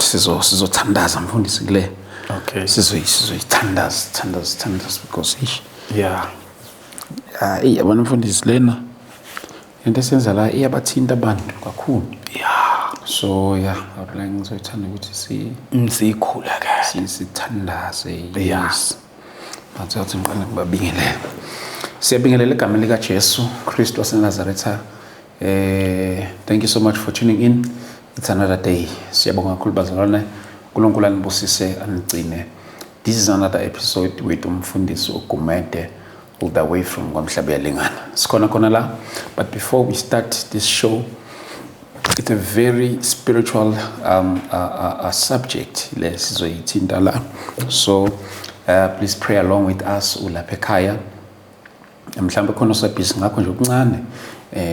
Sizothandaza, mfundisi, kule. Okay. Sizoyithandaza, thandaza, thandaza, because ish, hayi, yabona mfundisi, lena into esenza la iyabathinta abantu kakhulu. So yeah, I would like, ngizoyithanda ukuthi si Siyikhula ke. Sithandaze. Yes, but athi ngiqale ngibabingelele. Siyabingelela egameni likaJesu Kristu waseNazaretha. Thank you so much for tuning in. It's another day. Siyabonga kakhulu, bazalwane. uNkulunkulu anibusise, anigcine. This is another episode with umfundisi uGumede, all the way from KwaMhlabuyalingana. Sikhona khona la. But before we start this show, it's a very spiritual subject le sizoyithinta la. So please pray along with us ulapha ekhaya. Mhlawumbe khona osebhizi ngakho nje okuncane,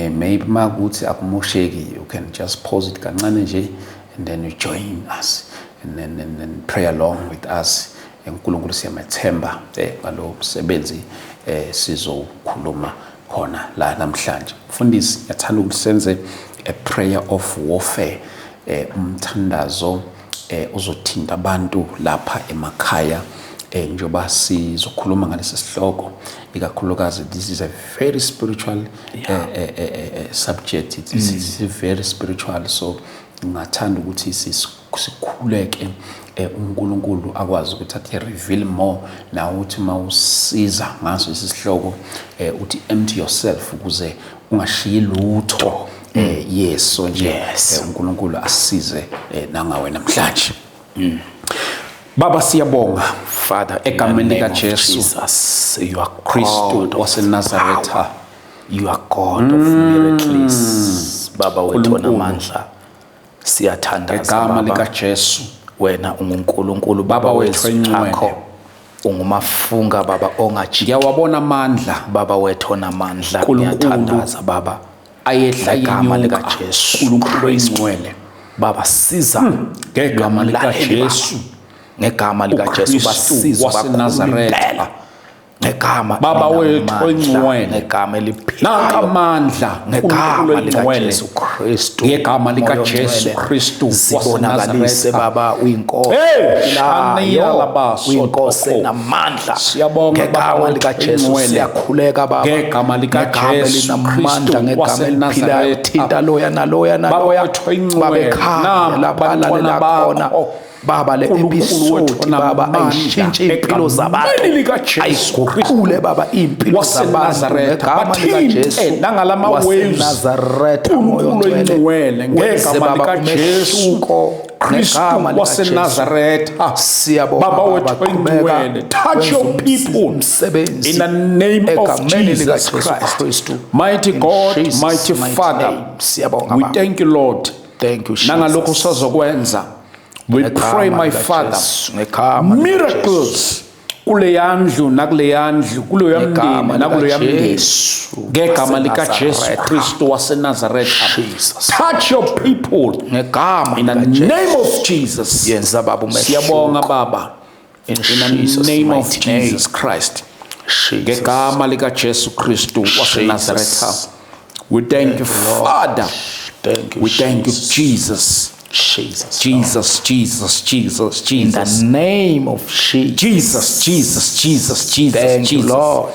maybe makuthi akumosheki, you can just pause it kancane nje and then you join us and then pray along with us. UNkulunkulu siyamethemba ngalo msebenzi sizokhuluma khona la namhlanje. Mfundisi, ngiyathanda ukuthi senze a prayer of warfare, umthandazo uzothinta abantu lapha emakhaya, njengoba sizokhuluma ngalesi sihloko ikakhulukazi. This is a very spiritual subject. It's very spiritual, so ngingathanda ukuthi sikhuleke, uNkulunkulu akwazi ukuthi athi reveal more na uthi mawusiza ngaso isihloko, uthi empty yourself ukuze ungashiyi lutho. Yes, so nje uNkulunkulu asisize nangawe namhlanje. Baba, siyabonga. Father, egameni lika Jesu Jesus, you are Kristu waseNazaretha. You are God of miracles. Baba wethu onamandla. Siyathandaza, Ngegama lika Jesu. Wena unguNkulunkulu, Baba wethu engcwele. Ungumafunga, Baba, ongajiki. Ngiyawabona amandla. Baba wethu onamandla, ngiyathandaza, Baba. Ayehla Ngegama lika Jesu uNkulunkulu oyingcwele. Baba, siza. Ngegama lika Jesu. Ngegama lika Jesu, basiza. waseNazaretha. Ngegama Baba wethu oyingcwele, ngegama eliphilayo, nanka amandla, ngegama lika Jesu Kristu, ngegama lika Jesu Kristu. Zibonakalise, Baba, uyinkosi, uyinkosi namandla. Siyabonga. Ngegama lika Jesu siyakhuleka, Baba. Ngegama lika Jesu Kristu, ngegama eliphilayo, thinta loya naloya naloya, Baba, ekhaya lapha alalela khona, Baba. Le episode, Baba, ayishintshe impilo zabantu, ayiguqule, Baba, impilo zabantu ngegama likaJesu nangalama waves. Nazaretha. Moya oyingcwele, ngegama likaJesu Kristu waseNazaretha. Siyabonga. Baba wethu oyingcwele, touch your people in the name of Jesus Christ. Mighty God, mighty Father, we thank you, Lord. Thank you. Nangalokho sazokwenza, we pray, my Father, miracles kuleya ndlu nakuleya ndlu, kuloya mndeni nakuloya mndeni, ngegama likaJesu Kristu waseNazaretha. Touch your people ngegama in the name of Jesus. Yenza, Baba. Siyabonga, Baba, in the name of Jesus Christ. Ngegama likaJesu Kristu waseNazaretha, we thank you, Father. Thank you. We thank you, Jesus. Jesus. Jesus, Jesus, Jesus. In the Jesus. Name of Jesus. Jesus, Jesus, Jesus, Jesus. Thank you, Jesus. Lord.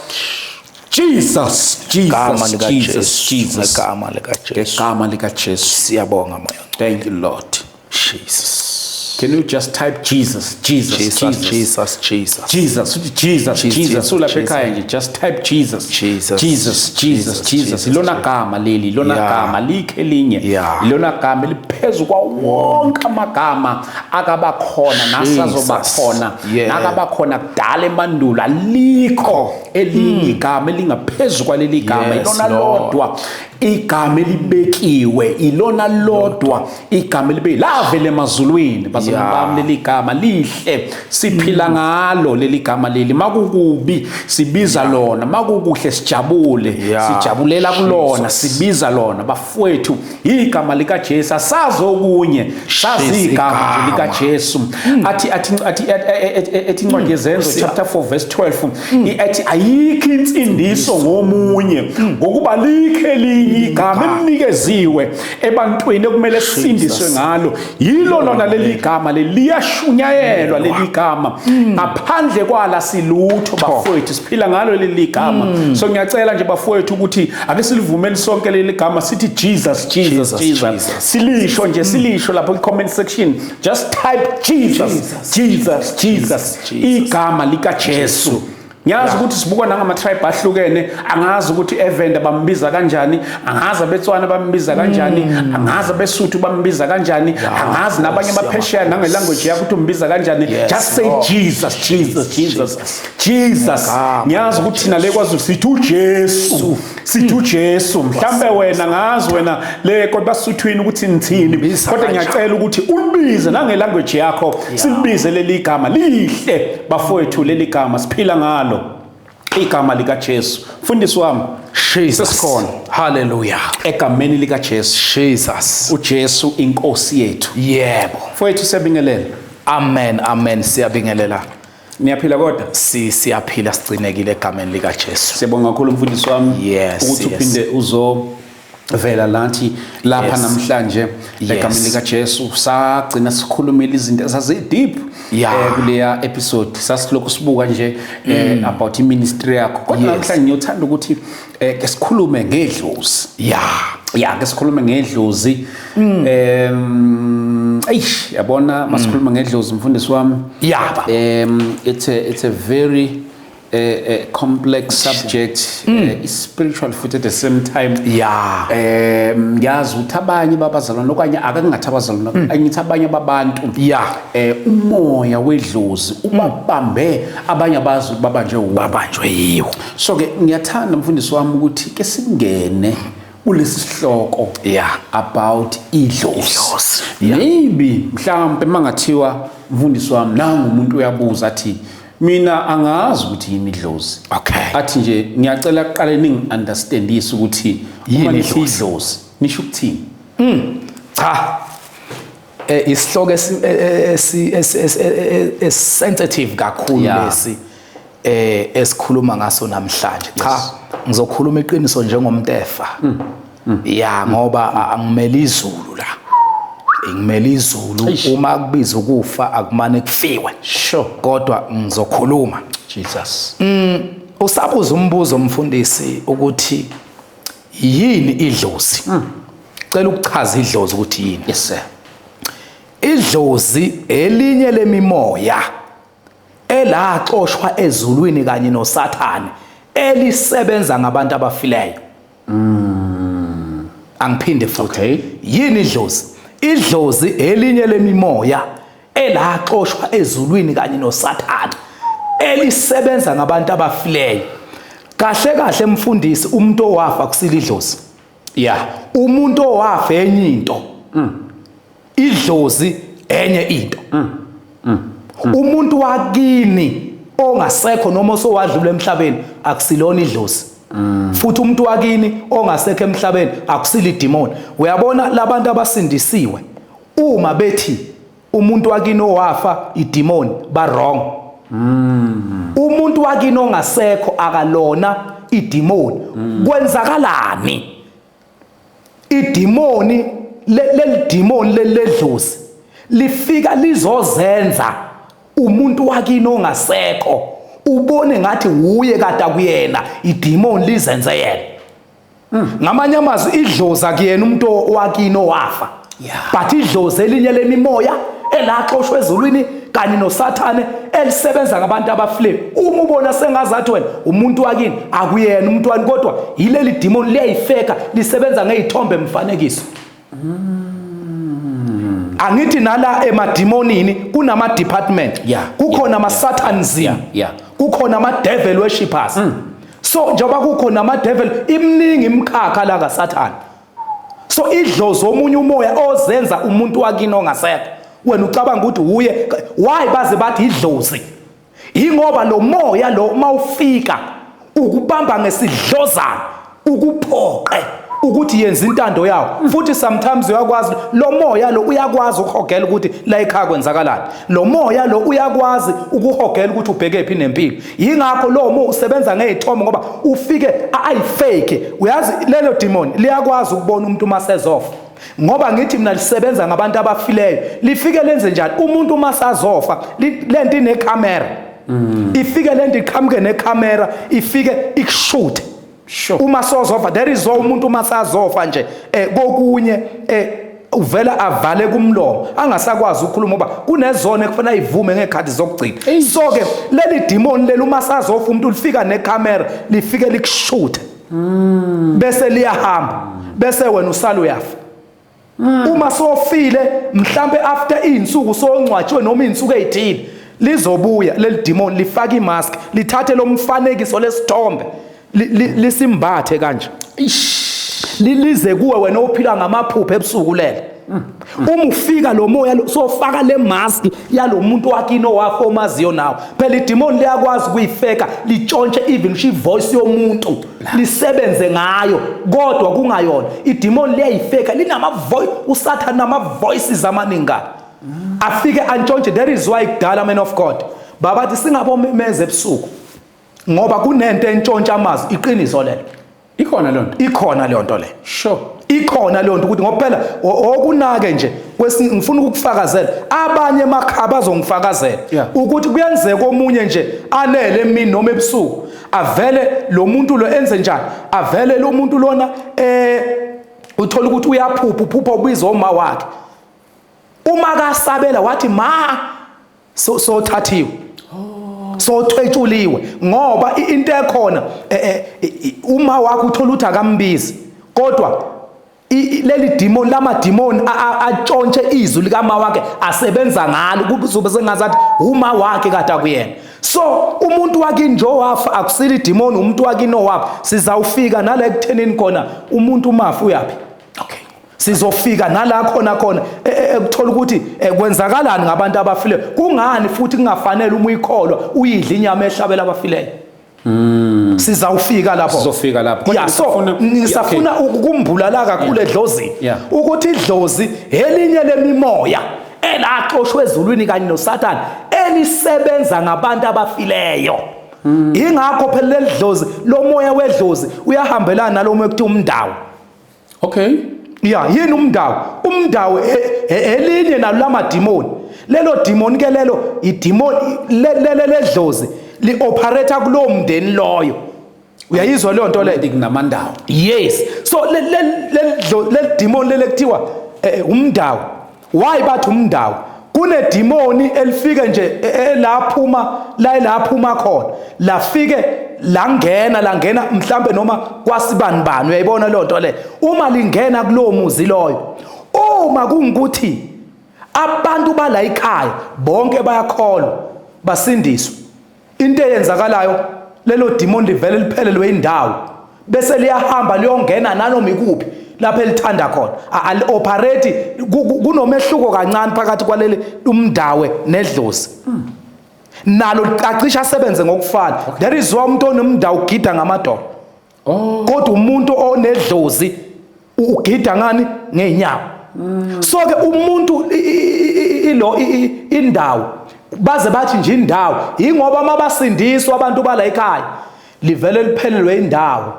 Jesus, Gama Jesus, lika Jesus, Jesu. Jesus. Ngegama lika Jesu. Ngegama lika Jesu. Siyabonga, Moya. Thank you, Lord. Jesus. Can you just type Jesus, Jesus, Jesus, Jesus? Jesus, Jesus. Jesus, uthi Jesus, Jesus, Jesus, ulapha Jesus. ekhaya nje, just type Jesus. Jesus. Jesus, Jesus, Jesus, Jesus. Jesus. Ilona gama leli, ilona gama likhe elinye. Ilona gama eliphezu kwawo wonke amagama akabakhona nasazoba Jesus. khona. Nakabakhona kudala emandulo, alikho elinye igama elingaphezu kwaleli gama. Yes, Ilona Lord. lodwa igama elibekiwe, ilona lodwa igama elibekiwe lavela emazulwini, bazalwane bami. Leli gama lihle, siphila ngalo leli gama leli. Makukubi sibiza lona, makukuhle sijabule, sijabulela kulona. Jesus. Sibiza lona, bafowethu, igama likaJesu. Asazi okunye, sazi Jesu igama nje igama. likaJesu. Athi incwadi yeZenzo chapter 4 verse 12, athi ayikho insindiso ngomunye, ngokuba likho elinye elinye igama elinikeziwe ebantwini okumele sisindiswe ngalo. Yilo lona leli gama leli, liyashunyayelwa leli gama. Ngaphandle kwala silutho bafowethu, siphila ngalo leli gama. So ngiyacela nje bafowethu ukuthi ake silivumele sonke leli gama, sithi Jesus, Jesus, Jesus. Silisho nje, silisho lapho ku-comment section. Just type Jesus, Jesus, Jesus, igama lika Jesu. Ngiyazi ukuthi sibukwa nangama-tribe ahlukene. Angazi ukuthi eVenda bambiza kanjani, angazi abeTswana bambiza kanjani, angazi abeSuthu bambiza kanjani, angazi nabanye abaphesheya nange-language yakho ukuthi umbiza kanjani. Just say Jesus, Jesus, Jesus, Jesus. Ngiyazi ukuthi thina le kwaZulu sithi uJesu, sithi uJesu. Mhlambe wena ngazi wena le kodwa basuthwini ukuthi nithini, kodwa ngiyacela ukuthi ulibize nange-language yakho. Silibize leli gama lihle bafowethu, leli gama siphila ngalo, igama lika Jesu. Mfundisi wami, Jesus. Sesikhona. Hallelujah. Egameni lika Jesu. Jesus. uJesu inkosi yethu. Yebo. Mfowethu, siyabingelela. Amen, amen, siyabingelela. Niyaphila kodwa? Siyaphila, sigcinekile egameni lika Jesu. Siyabonga kakhulu mfundisi wami ukuthi uphinde uzovela lathi lapha namhlanje egameni lika Jesu. Sagcina sikhulumile izinto ezazi deep kuleya episode, sasilokhu sibuka nje about i-ministry yakho, kodwa namhlanje ngiyothanda ukuthi ke sikhulume ngedlozi. Ya, ke sikhulume ngedlozi. Eish, yabona masikhuluma ngedlozi mfundisi wami. It's a very complex subject, spiritual futhi at the same time. Ngiyazi ukuthi abanye babazalwane, okanye ake ngingathi abazalwane, angithi abanye babantu umoya wedlozi ubabambe, abanye abazi ukuthi babanjwe wuwo. Babanjwe yiwo. So ke ngiyathanda mfundisi wami ukuthi ke singene kulesi sihloko about idlozi. Idlozi. Maybe mhlawumbe mangathiwa mfundisi wami, nangu umuntu uyabuza athi, "Mina angazi ukuthi yini idlozi." Athi nje, "Ngiyacela kuqale ningi-understandise ukuthi uma Yini nithi idlozi? idlozi nisho ukuthini?" Cha. Isihloko esi sensitive kakhulu lesi esikhuluma ngaso namhlanje. Cha, ngizokhuluma iqiniso njengomtefa. Ya, ngoba angimeli izulu la. Ngimeli izulu, uma kubiza ukufa akumane kufiwe. Kodwa ngizokhuluma. Jesus. Usabuza umbuzo mfundisi ukuthi yini idlozi? Cela ukuchaza idlozi ukuthi yini. Yes sir. Idlozi elinye lemimoya elaxoshwa ezulwini kanye noSathane, elisebenza ngabantu abafileyo. Angiphinde futhi. Yini idlozi? Idlozi elinye lemimoya elaxoshwa ezulwini kanye noSathane, elisebenza ngabantu abafileyo. Kahle kahle mfundisi, umuntu owafa kusila idlozi. Umuntu owafa enye into. Idlozi enye into. Umuntu wakini ongasekho noma osowadlula emhlabeni akusilona idlozi. Futhi umuntu wakini ongasekho emhlabeni akusili idemon. Uyabona labantu abasindisiwe uma bethi umuntu wakini owafa idemon, ba wrong. Umuntu wakini ongasekho akalona idemon. Kwenzakalani? Idemoni leli demoni leledlozi lifika lizozenza umuntu wakini ongasekho, ubone ngathi uye kade akuyena, idemoni lizenze yena. Ngamanye amazwi, idlozi akuyena umuntu wakini owafa. But idlozi elinye lemimoya elaxoshwa ezulwini kanye noSathane, elisebenza ngabantu abafile. Uma ubona sengazathi wena umuntu wakini, akuyena umuntu wani, kodwa yileli demon liyayifeka, lisebenza ngezithombe mfanekiso. Angithi nala emadimonini kunama department, kukhona ama satanism, kukhona ama devil worshippers. So njengoba kukhona ama devil, iminingi imikhakha la kaSathane. So idlozi omunye umoya ozenza umuntu wakini ongasekho, wena ucabanga ukuthi uye. Why baze bathi idlozi? Ingoba lo moya lo mawufika ukubamba ngesidlozana, ukuphoqe Ukuthi yenza intando yawo. Futhi sometimes uyakwazi lo moya lo, uyakwazi ukuhogela ukuthi la ekhaya kwenzakalani. Lo moya lo uyakwazi ukuhogela ukuthi ubheke phi nempilo. Yingakho lo moya usebenza ngezithombe, ngoba ufike ayifake. Uyazi, lelo demon liyakwazi ukubona umuntu uma sezofa, ngoba ngithi mina lisebenza ngabantu abafileyo. Lifike lenze njani umuntu uma sazofa? Lento inekhamera, ifike lento iqhamuke nekhamera, ifike ikushuthe uma sozofa. There is umuntu uma sazofa nje, kokunye uvela avale kumlomo, angasakwazi ukukhuluma, ngoba kunezona ekufanele ayivume ngekhathi zokugcina. So ke leli demon leli, uma sazofa umuntu, lifika nekhamera, lifike likushuthe, bese liyahamba, bese wena usala uyafa. Uma sofile, mhlambe after izinsuku songcwatshiwe noma izinsuku ezithile, lizobuya leli demon, lifaka imask, lithathe lo mfanekiso lesithombe, lisimbathe kanje, lize kuwe wena ophila ngamaphupho ebusuku lele. Uma ufika lo moya lo, sofaka le mask yalomuntu wakini owafa omaziyo nawe. Phela idemon liyakwazi ukuyifeka, litshontshe even usho ivoice yomuntu, lisebenze ngayo, kodwa kungayona. Idemon liyayifeka, linama voice, uSathane nama voices amaningi kabi, afike antshontshe. That is why kudala, man of God, babathi singabomemeza ebusuku, ngoba kunento entshontsha amazwi. Iqiniso lelo. Ikhona leyo nto? Ikhona leyo nto leyo. Ikhona leyo nto, ukuthi ngoba phela okunake nje ngifuna ukukufakazela, abanye emakhaya bazongifakazela ukuthi kuyenzeka omunye nje alele emini noma ebusuku, avele lo muntu lo enze njani, avele lo muntu lona uthola ukuthi uyaphupha, uphupha ubiza oma wakhe. Uma kasabela wathi ma, so sothathiwe, sothwetshuliwe, ngoba into ekhona uma wakho uthola ukuthi akambizi, kodwa leli demon, lama demon atshontshe izwi likama wakhe, asebenza ngalo, kuzobe sengazathi uma wakhe kade akuyena. So umuntu wakini nje owafa akusile idemon, umuntu wakini owafa. Sizawufika nala ekuthenini khona umuntu umafa uyaphi. Sizofika nala khona khona ekuthola ukuthi kwenzakalani ngabantu abafileyo, kungani futhi kungafanele uma uyikholwa uyidla inyama ehlabela abafileyo. Sizawufika lapho. Sizofika lapho. Kodwa so ngisafuna ukukumbula la kakhulu edlozini, ukuthi idlozi elinye lemimoya elaxoshwe ezulwini kanye noSathane, elisebenza ngabantu abafileyo. Ingakho phela leli dlozi, lo moya wedlozi uyahambelana nalo moya ekuthiwa umndawo. Ya, yini umndawo? Umndawo elinye nalo lamadimoni. Lelo demon ke lelo, idemon ledlozi li-operate kulowo mndeni loyo. Uyayizwa leyo nto leyo? Kunamandawo. Yes. So leli demon lele kuthiwa umndawo. Why bathi umndawo? Kunedimoni elifike nje elaphuma la, elaphuma khona, lafike langena, langena mhlambe noma kwasibani bani. Uyayibona leyo nto le? Uma lingena kulowo muzi loyo, uma kungukuthi abantu bala ekhaya bonke bayakholwa, basindiswe, into eyenzakalayo, lelo demon livele liphelelwe indawo, bese liyahamba liyongena nanoma ikuphi lapho elithanda khona. Ali-operate. Kunomehluko kancane phakathi kwaleli umndawe nedlozi. Nalo licacisha asebenze ngokufana. There is why umuntu onomndawo ugida ngamadolo, kodwa umuntu onedlozi ugida ngani? Ngeenyawo. So ke umuntu ilo indawo, baze bathi nje indawo, ingoba mabasindiswa abantu bala ekhaya, livele liphelelwe indawo,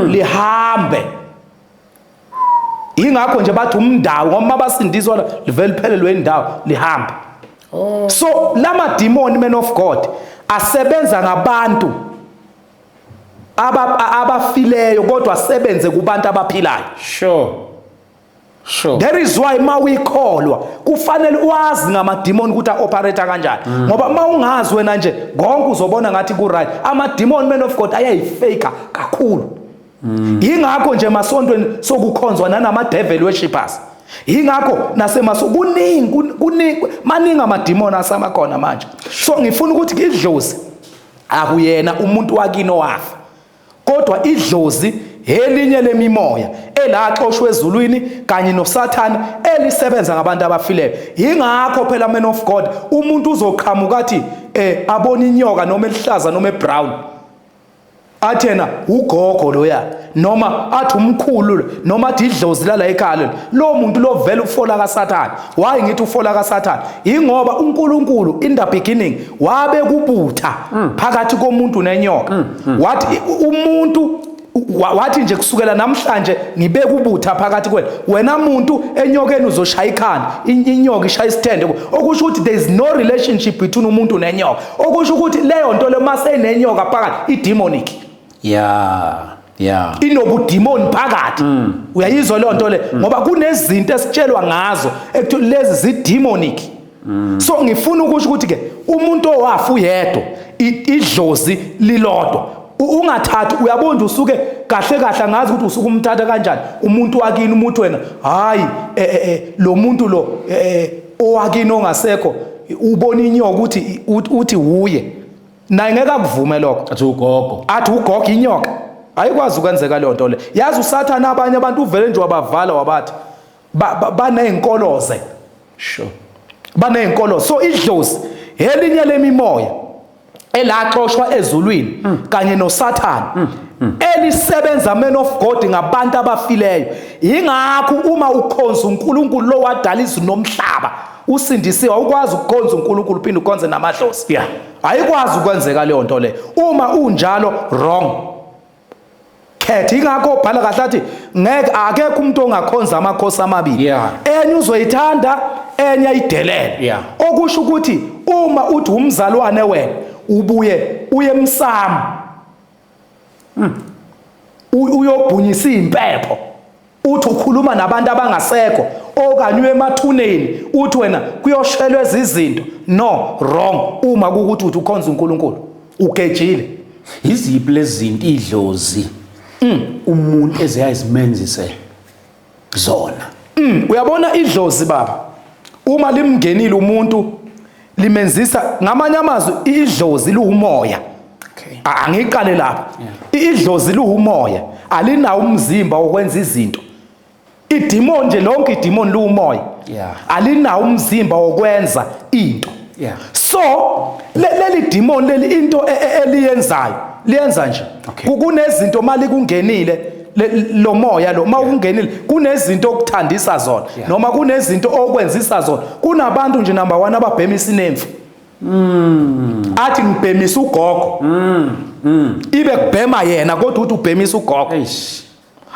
lihambe. Ingakho nje bathi umndawo, ngoba mabasindiswa la, livele liphelelwe indawo, lihambe. So lama demon, man of God, asebenza ngabantu abafileyo, kodwa asebenze kubantu abaphilayo. There is why ma uyikholwa kufanele wazi ngamadimoni ukuthi a-operate kanjani, ngoba ma ungazi wena nje konke uzobona ngathi ku-right. Amadimoni, man of God, ayayifaka kakhulu. Yingakho nje emasontweni sokukhonzwa nanama-devil worshippers. Yingakho nasemaso kuningi, kuningi, maningi amadimoni asamakhona manje. So ngifuna ukuthi idlozi akuyena umuntu wakini owafa, kodwa idlozi elinye lemimoya elaxoshwe ezulwini kanye noSathane, elisebenza ngabantu abafileyo. Ingakho phela, man of God, umuntu uzoqhamuka athi abona inyoka noma elihlaza noma ebrown. Athi yena ugogo loya, noma athi umkhulu lo, noma athi idlozi lala ekhaya lelo. Lo muntu lo vele ufola kaSathane. Why ngithi ufola kaSathane? Ingoba uNkulunkulu in the beginning wabe kubutha phakathi komuntu nenyoka. Wathi umuntu wathi nje kusukela namhlanje ngibeka ubutha phakathi kwenu, wena muntu enyokeni uzoshaya ikhanda, inyoka ishaya isithende. Okusho ukuthi there is no relationship between umuntu nenyoka. Okusho ukuthi leyo nto le mase inenyoka phakathi, i-demonic. Inobudimoni phakathi. Uyayizwa leyo nto le? Ngoba kunezinto esitshelwa ngazo ekuthiwa lezi zi-demonic. So ngifuna ukusho ukuthi ke umuntu owafa uyedwa, idlozi lilodwa. Ungathathi, uyabona, usuke kahle kahle angazi ukuthi usuke umthatha kanjani umuntu wakini, umuntu wena hayi, lo muntu lo, owakini ongasekho, ubona inyoka ukuthi uthi uye naye, ngeke akuvume lokho. Athi ugogo. Athi ugogo inyoka. Ayikwazi ukwenzeka leyo nto le. Yazi uSathane abanye abantu uvele nje wabavala, wabathi banezinkoloze. Banezinkolo. So idlozi elinye lemimoya elaxoshwa ezulwini kanye noSathane, elisebenza, man of God, ngabantu abafileyo. Ingakho uma ukhonza uNkulunkulu lo wadala izulu nomhlaba, usindisiwe, awukwazi ukukhonza uNkulunkulu uphinde ukhonze namadlozi. Ayikwazi ukwenzeka leyo nto le. Uma unjalo, wrong, khetha. Ingakho ubhala kahle athi ngeke, akekho umuntu ongakhonza amakhosi amabili. Enye uzoyithanda, enye ayidelele. Okusho ukuthi uma uthi umzalwane wena, ubuye uye emsamo, uyobhunyisa impepho, uthi ukhuluma nabantu abangasekho, okanye uye emathuneni uthi wena kuyoshelwa izinto, no, wrong. Uma kukuthi uthi ukhonza uNkulunkulu, ugejile. Yiziphi lezi zinto idlozi umuntu eziyazimenzise zona? Uyabona idlozi, baba, uma limngenile umuntu limenzisa, ngamanye amazwi idlozi liwumoya. Angiqale lapha. Idlozi liwumoya, alinawo umzimba wokwenza izinto. Idimoni nje lonke, idimoni liwumoya. Alinawo umzimba wokwenza into. So leli demon leli, into eliyenzayo, liyenza nje. Kunezinto mali kungenile lo moya lo, uma ungenile kunezinto okuthandisa zona noma kunezinto okwenzisa zona. Kunabantu nje, number 1, ababhema isinemfu, athi ngibhemisa ugogo, ibe kubhema yena, kodwa uthi ubhemisa ugogo. Eish.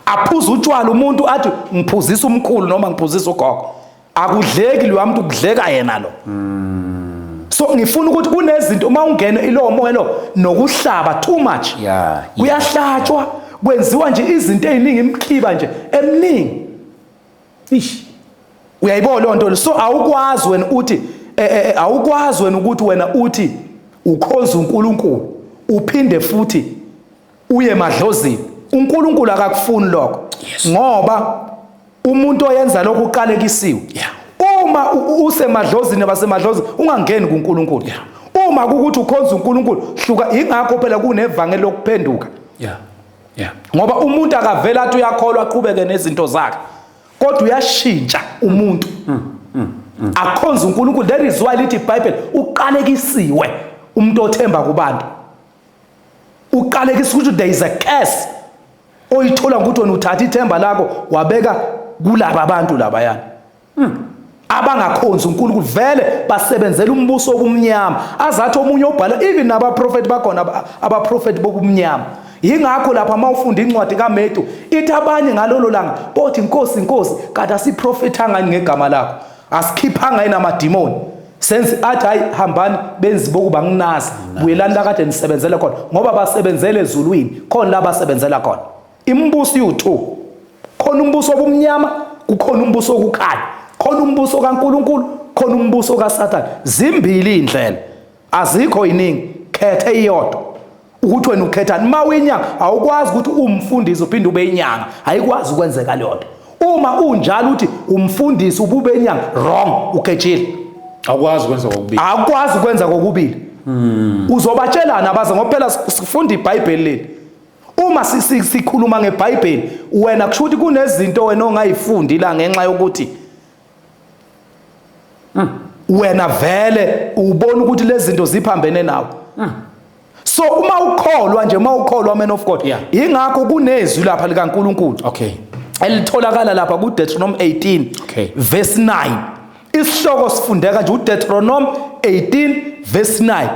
Aphuza utshwala umuntu, athi ngiphuzisa umkhulu noma ngiphuzisa ugogo. Akudleki lo muntu, kudleka yena lo. So ngifuna ukuthi kunezinto uma ungena ilowo moya lo, nokuhlaba too much. Kuyahlatshwa, kwenziwa nje izinto eziningi, imkhiba nje eminingi. Ish. Uyayibona leyo nto? So awukwazi wena uthi awukwazi wena ukuthi wena uthi ukhonza uNkulunkulu uphinde futhi uye emadlozini. uNkulunkulu akakufuni lokho, ngoba umuntu oyenza lokhu uqalekisiwe. Uma usemadlozini, basemadlozini, ungangeni kuNkulunkulu. Uma kukuthi ukhonza uNkulunkulu, hluka. Ingakho phela kunevangeli lokuphenduka. Ngoba umuntu akavela athi uyakholwa aqhubeke nezinto zakhe, kodwa uyashintsha umuntu akhonza uNkulunkulu. That is why lithi iBhayibheli uqalekisiwe umuntu othemba kubantu. Uqalekisa ukuthi there is a curse oyithola ukuthi wena uthatha ithemba lakho wabeka kulaba bantu labayana abangakhonzi uNkulunkulu, vele basebenzela umbuso obumnyama. Azathi omunye obhala, even nabaprofeti bakhona, abaprofeti bobumnyama. Yingakho lapha uma ufunda incwadi kaMethu ithi abanye ngalolo langa bothi, "Inkosi, Inkosi, kanti asiprofethanga ngegama lakho, asikhiphanga yini amadimoni?" Senze athi, "Hayi, hambani benzi bokuba, nginazi, buyelani la kade nisebenzele khona," ngoba basebenzele ezulwini khona la basebenzela khona. Imibuso iwu-two: khona umbuso obumnyama, kukhona umbuso wokukhanya, khona umbuso kaNkuluNkulu, khona umbuso kaSathane. Zimbili indlela, azikho iningi, khethe iyodwa ukuthi wena ukhethani. Uma uyinyanga, awukwazi ukuthi umfundisi uphinde ube inyanga, ayikwazi ukwenzeka leyo nto. Uma unjalo uthi umfundisi ubube inyanga, wrong, ukhethile. Awukwazi ukwenza kokubili. Akwazi ukwenza kokubili. Uzobatshelana abaze, ngoba phela sifunda iBhayibheli leli. Uma sikhuluma ngeBhayibheli, wena kusho ukuthi kunezinto wena ongayifundi la ngenxa yokuthi wena vele ubona ukuthi lezi zinto ziphambene nawe. So So uma ukholwa nje, uma ukholwa, man of God, ingakho kunezwi lapha likaNkulunkulu elitholakala lapha kuDeuteronomy 18 verse 9. Isihloko sifundeka nje uDeuteronomy 18 verse 9,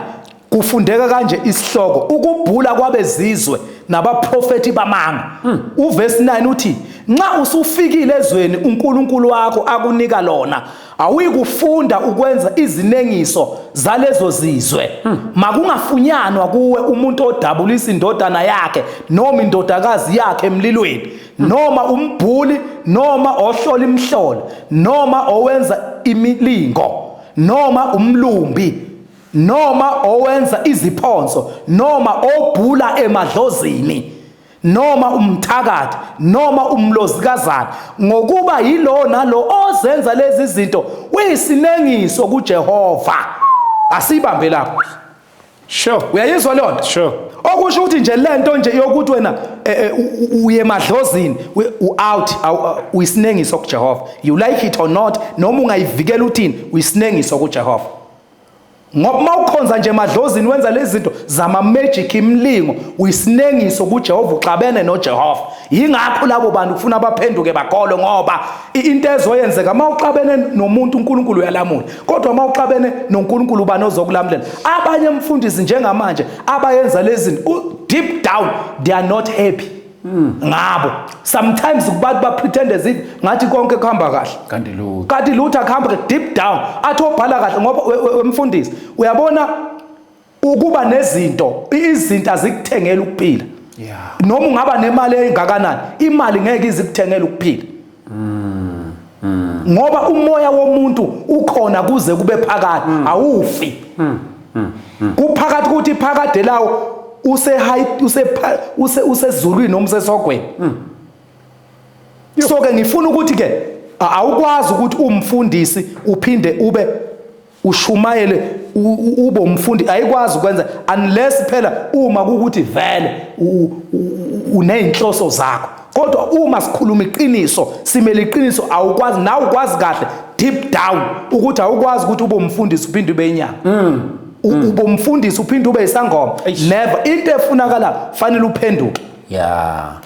kufundeka kanje isihloko: ukubhula kwabezizwe nabaprofeti bamanga. Uverse 9 uthi, nxa usufikile ezweni uNkulunkulu wakho akunika lona, awuyikufunda ukwenza izinengiso zalezo zizwe. Makungafunyanwa kuwe umuntu odabulisa indodana yakhe noma indodakazi yakhe emlilweni, noma umbhuli, noma ohlola imihlola, noma owenza imilingo, noma umlumbi, noma owenza iziphonso, noma obhula emadlozini, noma umthakathi, noma umlozikazana, ngokuba yilo nalo ozenza lezi zinto uyisinengiso kuJehova. Asibambe lapho. Uyayizwa leyo nto? Sure. Okusho ukuthi nje lento nje yokuthi wena uye emadlozini, u-out, uyisinengiso kuJehova. You like it or not, noma ungayivikela uthini, uyisinengiso kuJehova. Ngoba mawukhonza nje emadlozini, wenza lezi zinto zama magic, imlingo, uyisinengiso kuJehova, uxabene noJehova. Yingakho labo bantu kufuna baphenduke bakholwe, ngoba into ezoyenzeka mawuxabene nomuntu, uNkulunkulu uyalamula, kodwa mawuxabene noNkulunkulu, ubani ozokulamulela? Abanye mfundisi njengamanje abayenza lezi zinto, deep down they are not happy ngabo. Sometimes kubantu ba pretend as if ngathi konke kuhamba kahle, kanti lutho. Kanti lutho akuhamba kahle deep down. Athi obhala kahle, ngoba wemfundisi, uyabona ukuba nezinto, izinto azikuthengela ukuphila. Noma ungaba nemali engakanani, imali ngeke izikuthengele ukuphila, ngoba umoya womuntu ukhona kuze kube phakade, awufi. Kuphakathi ukuthi phakade lawo use high, use usezulwini noma usesogweni. So ke ngifuna ukuthi ke awukwazi ukuthi umfundisi uphinde ube ushumayele, ube umfundi, ayikwazi ukwenza, unless phela uma kukuthi vele uneyinhloso zakho. Kodwa uma sikhuluma iqiniso, simele iqiniso, awukwazi, nawe ukwazi kahle deep down ukuthi awukwazi ukuthi ube umfundisi uphinde ube inyanga, ube umfundisi uphinde ube isangoma. Never. Into efunakala, fanele uphenduke,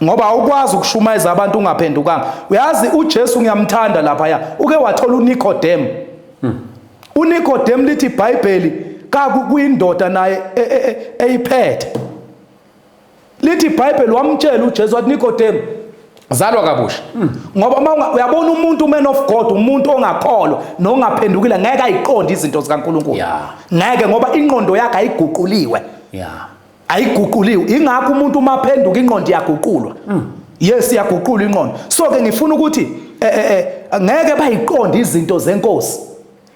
ngoba awukwazi ukushumayeza abantu ungaphendukanga. Uyazi uJesu ngiyamthanda lapha, ya, uke wathola uNikodem. uNikodem, lithi iBhayibheli, kaku kuyindoda naye eyiphethe. Lithi iBhayibheli wamtshela uJesu, wathi, "Nikodem, zalwa kabusha." Ngoba uma uyabona umuntu, man of God, umuntu ongakholwa nongaphendukile ngeke ayiqonde izinto zikaNkulunkulu. Ngeke, ngoba ingqondo yakhe ayiguquliwe. Ayiguquliwe. Ingakho umuntu uma aphenduka, ingqondo iyaguqulwa. Yes, iyaguqulwa ingqondo. So ke ngifuna ukuthi ngeke bayiqonde izinto zenkosi.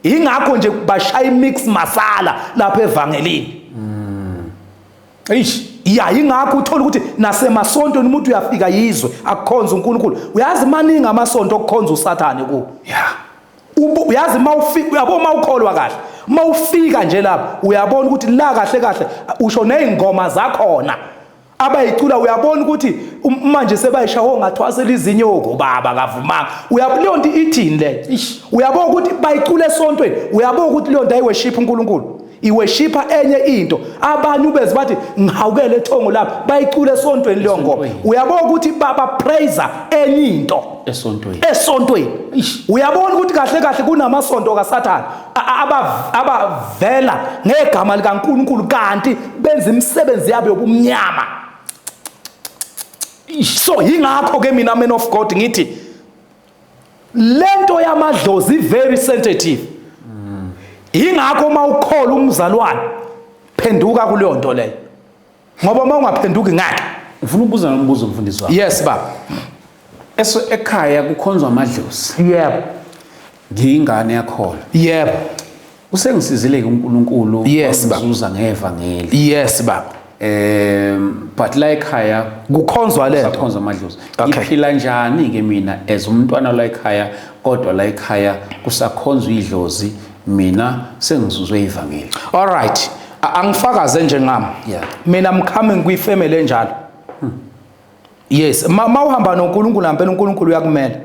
Ingakho nje bashaya imix masala lapha evangelini. Eish. Ya, ingakho uthola ukuthi nasemasontweni umuntu uyafika yizwe akukhonza uNkulunkulu. Uyazi maningi amasonto okukhonza uSathane kuwo. Uyazi mawufika, uyabona mawukholwa kahle, mawufika nje lapha uyabona ukuthi la kahle kahle usho nezingoma zakhona abayicula, uyabona ukuthi manje sebayishawo ngathwasela izinyoko baba kavumanga. Uyabona leyo nto ithini le? Uyabona ukuthi bayicula esontweni, uyabona ukuthi leyo nto ayiworship uNkulunkulu, iworshipa enye into. Abanye ubeze bathi ngihawukele ethongo lapha, bayicula esontweni leyo ngoma. Uyabona ukuthi baba praise enye into esontweni. Esontweni. Uyabona ukuthi kahle kahle kunamasonto kaSathane abavela ngegama likaNkulunkulu, kanti benza imisebenzi yabo yobumnyama. So yingakho ke mina, man of God, ngithi lento yamadlozi very sensitive. Ingakho uma ukholwa umzalwane, phenduka kuleyo nto leyo, ngoba uma ungaphenduki ngeke. Ngifuna ukubuza nombuzo, mfundisi wami. Yes, baba. Eso ekhaya kukhonzwa amadlozi. Ngiyingane yakhona. Usengisizile ke uNkulunkulu. Yes, baba. Wangizuza ngevangeli. Yes, baba. But la ekhaya kukhonzwa lento. Kukhonzwa amadlozi. Okay. Ngiphila njani ke mina as umntwana la ekhaya, kodwa la ekhaya kusakhonzwa idlozi, mina sengizuzwe ivangeli? All right. Angifakaze nje ngami. Mina I'm coming kwifamily enjalo. Yes, ma uhamba noNkulunkulu ngempela, uNkulunkulu uyakumela.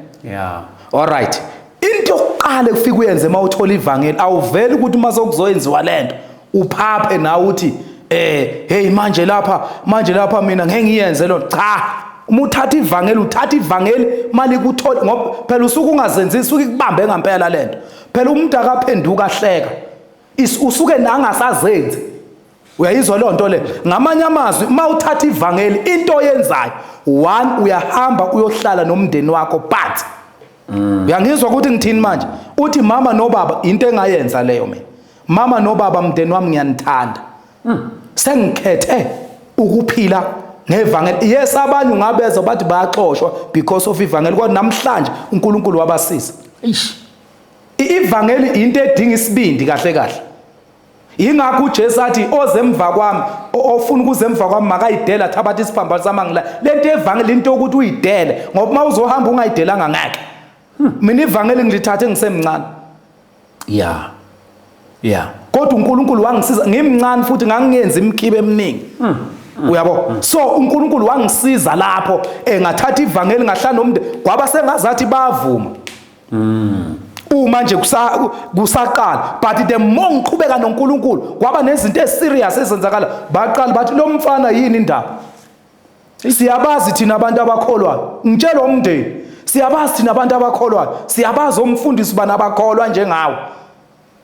All right. Into yokuqala ekufika uyenze mawuthola ivangeli, awuveli ukuthi uma sokuzoyenziwa lento uphaphe nawe uthi Hey, manje lapha mina ngeke ngiyenze lo. Cha, uma uthatha ivangeli, uthatha ivangeli mali kuthola, ngoba phela usuke ungazenzisi, usuke ikubambe ngempela lento. Phela umuntu akaphenduka ahleka, usuke nangasazenzi. Uyayizwa leyo nto le? Ngamanye amazwi, uma uthatha ivangeli, into oyenzayo, one, uyahamba uyohlala nomndeni wakho. But uyangizwa ukuthi ngithini manje? Uthi, "Mama nobaba," into engayenza leyo mina, "Mama nobaba, mndeni wami, ngiyanithanda, sengikhethe ukuphila ngevangeli." Yes, abanye ungabezwa bathi bayaxoshwa because of ivangeli, kodwa namhlanje uNkulunkulu wabasiza. Eish. Ivangeli into edinga isibindi kahle kahle. Ingakho uJesu athi, "Oze emva kwami, ofuna ukuze emva kwami, makayidela, thabatha isiphambano sami angila." Lento evangeli into yokuthi uyidele, ngoba uma uzohamba ungayidelanga, ngeke. Mina ivangeli ngilithathe ngisemncane. Kodwa uNkulunkulu wangisiza ngimncane, futhi ngangiyenza imikhibe eminingi, uyabo. So uNkulunkulu wangisiza lapho, ngathatha ivangeli, ngahlala nomndeni, kwaba sengazathi bavuma uma nje kusaqala. But the more ngiqhubeka noNkulunkulu, kwaba nezinto eziserious ezenzakala. Baqala bathi, "Lo mfana yini indaba? Siyabazi thina abantu abakholwayo." Ngitshelwa umndeni, "Siyabazi thina abantu abakholwayo, siyabazi omfundisi bana abakholwa njengawe."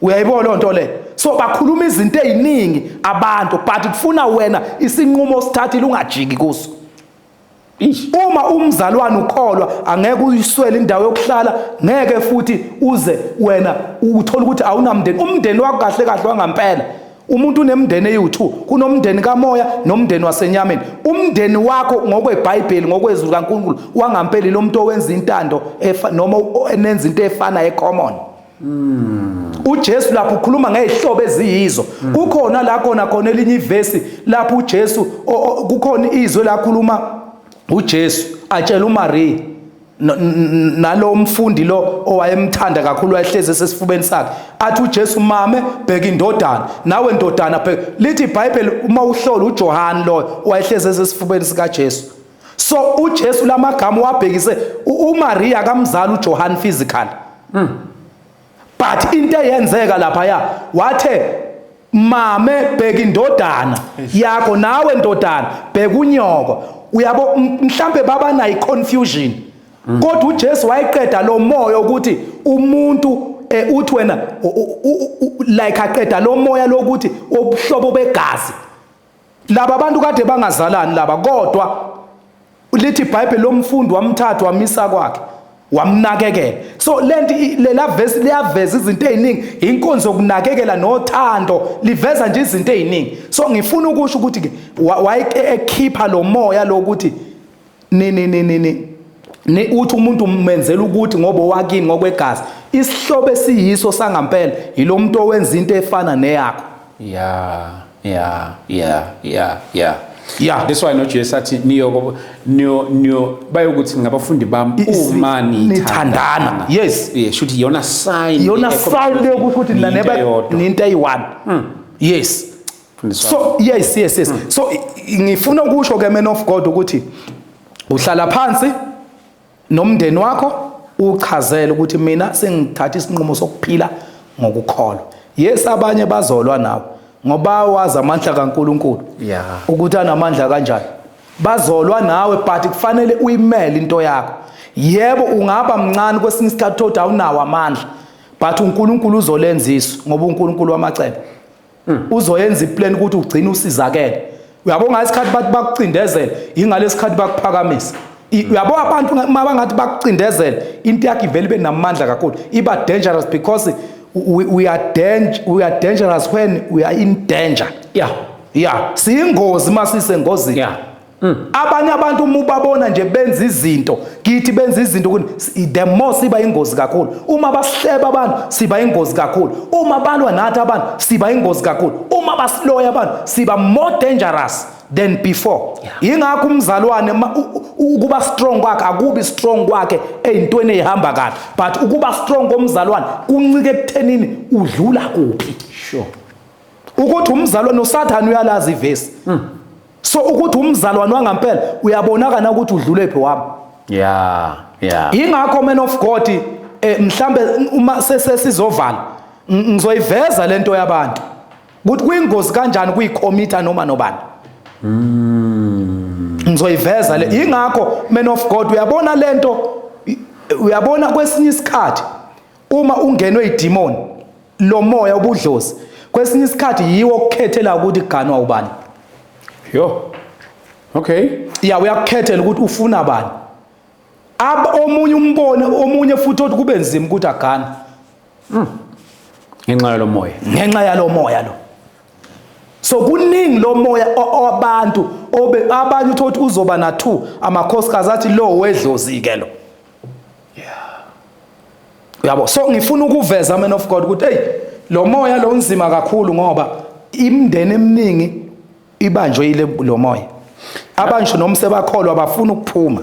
Uyayibona loo nto le? So bakhuluma izinto ey'ningi abantu, but kufuna wena isinqumo osithathile ungajiki kuso. Eish. Uma umzalwane ukholwa, angeke uyiswele indawo yokuhlala, ngeke futhi uze wena uthole ukuthi awunamndeni. Umndeni wakho kahle kahle wangampela, umuntu unemndeni eyi-2: kunomndeni kamoya nomndeni wasenyameni. Umndeni wakho ngokweBhayibheli, ngokwezwi kaNkulunkulu, wangampela lo muntu owenza intando noma enenza into efana ecommon. uJesu lapho ukhuluma ngezihlobo eziyizo. Kukhona la khona khona elinye ivesi lapho uJesu kukhona izwi lakhuluma uJesu atshela uMaria nalo mfundi lo owayemthanda kakhulu, wayehlezi esesifubeni sakhe, athi uJesu, "Mame, bheka indodana, nawe ndodana bheka." Lithi iBhayibheli uma uhlola, uJohn lo wayehlezi esesifubeni sikaJesu. So uJesu lamagama wabhekise uMaria kamzali uJohn physical, but into eyenzeka lapha ya, wathe, "Mame, bheka indodana yakho, nawe ndodana bheka unyoko." Uyabo, mhlambe baba nayo confusion, kodwa uJesu wayeqeda lo moya ukuthi umuntu uthi wena like aqeda lo moya lokuthi obuhlobo begazi. Laba bantu kade bangazalani laba, kodwa lithi iBhayibheli lomfundi wamthatha, wamisa kwakhe, wamnakekela. So lento lela verse liyaveza izinto eziningi, inkonzo yokunakekela nothando, liveza nje izinto eziningi. So ngifuna ukusho ukuthi ke wayekhipha lo moya lokuthi ni ni ni ni ni ni uthi umuntu umenzela ukuthi ngoba owakini ngokwegazi. Isihlobo esiyiso sangampela yilo muntu owenza into efana neyakho. Yeah. Yeah. That's why noJesu athi, niyo niyo niyo bayokuthi ngabafundi bami uma nithandana. Yes. Yeah, shuthi iyona sign. Iyona sign leyo ukuthi niyinto neba eyodwa. Ninto eyi-one, yes. Mfundisi wami. So yes, so ngifuna ukusho ke, man of God, ukuthi uhlala phansi nomndeni wakho, uchazele ukuthi mina sengithatha isinqumo sokuphila ngokukholwa. Yes, abanye bazolwa nawe ngoba wazi amandla kaNkuluNkulu ukuthi anamandla kanjani. Bazolwa nawe, but kufanele uyimele into yakho. Yebo, ungaba mncane kwesinye isikhathi, uthi awunawo amandla, but uNkulunkulu uzolenza isu, ngoba uNkulunkulu wamacebo uzoyenza iplan ukuthi ugcine usizakele. Uyabo, ngasikhathi bathi bakucindezele, ingalesikhathi bakuphakamisa. Uyabo, abantu uma bangathi bakucindezele, into yakho ivele ibe namandla kakhulu, iba dangerous, because we are dangerous when we are in danger. Yeah, siyingozi masisengozini. Abanye abantu uma ubabona nje benza izinto kithi, benza izinto kuni, the more siba ingozi kakhulu. Uma basihleba abantu, siba ingozi kakhulu. Uma balwa nathi abantu, siba ingozi kakhulu. Uma basiloya abantu, siba more dangerous than before. Ingakho umzalwane ukuba strong kwakhe akubi strong kwakhe ey'ntweni ey'hamba kahle, but ukuba strong komzalwane kuncike ekuthenini udlula kuphi. Ukuthi umzalwane, uSathane uyalazi ivesi, so ukuthi umzalwane wangampela uyabonakala ukuthi udlule phi wami. Ingakho, man of God, mhlambe uma sesizovala, ngizoyiveza lento yabantu. Ukuthi kuyingozi kanjani kuyicommita noma nobani. Ngizoyiveza le. Ingakho, man of God, uyabona lento, uyabona kwesinye isikhathi uma ungenwe idemon, lo moya obudlozi, kwesinye isikhathi yiwo okukhethela ukuthi kuganwa ubani. Yo, okay. Ya, uyakukhethela ukuthi ufuna bani. Ab omunye umbone omunye futhi othi kube nzima ukuthi agane. Ngenxa yalo moya. Ngenxa yalo moya lo. So kuningi lo moya abantu obe abanye uthola ukuthi uzoba na two amakhosikazi, athi lo wedlozi ke lo. Uyabo, so ngifuna ukuveza, man of God, ukuthi hey, lo moya lo unzima kakhulu ngoba imindeni eminingi ibanjwe ile lo moya. Abantu noma sebakholwa bafuna ukuphuma.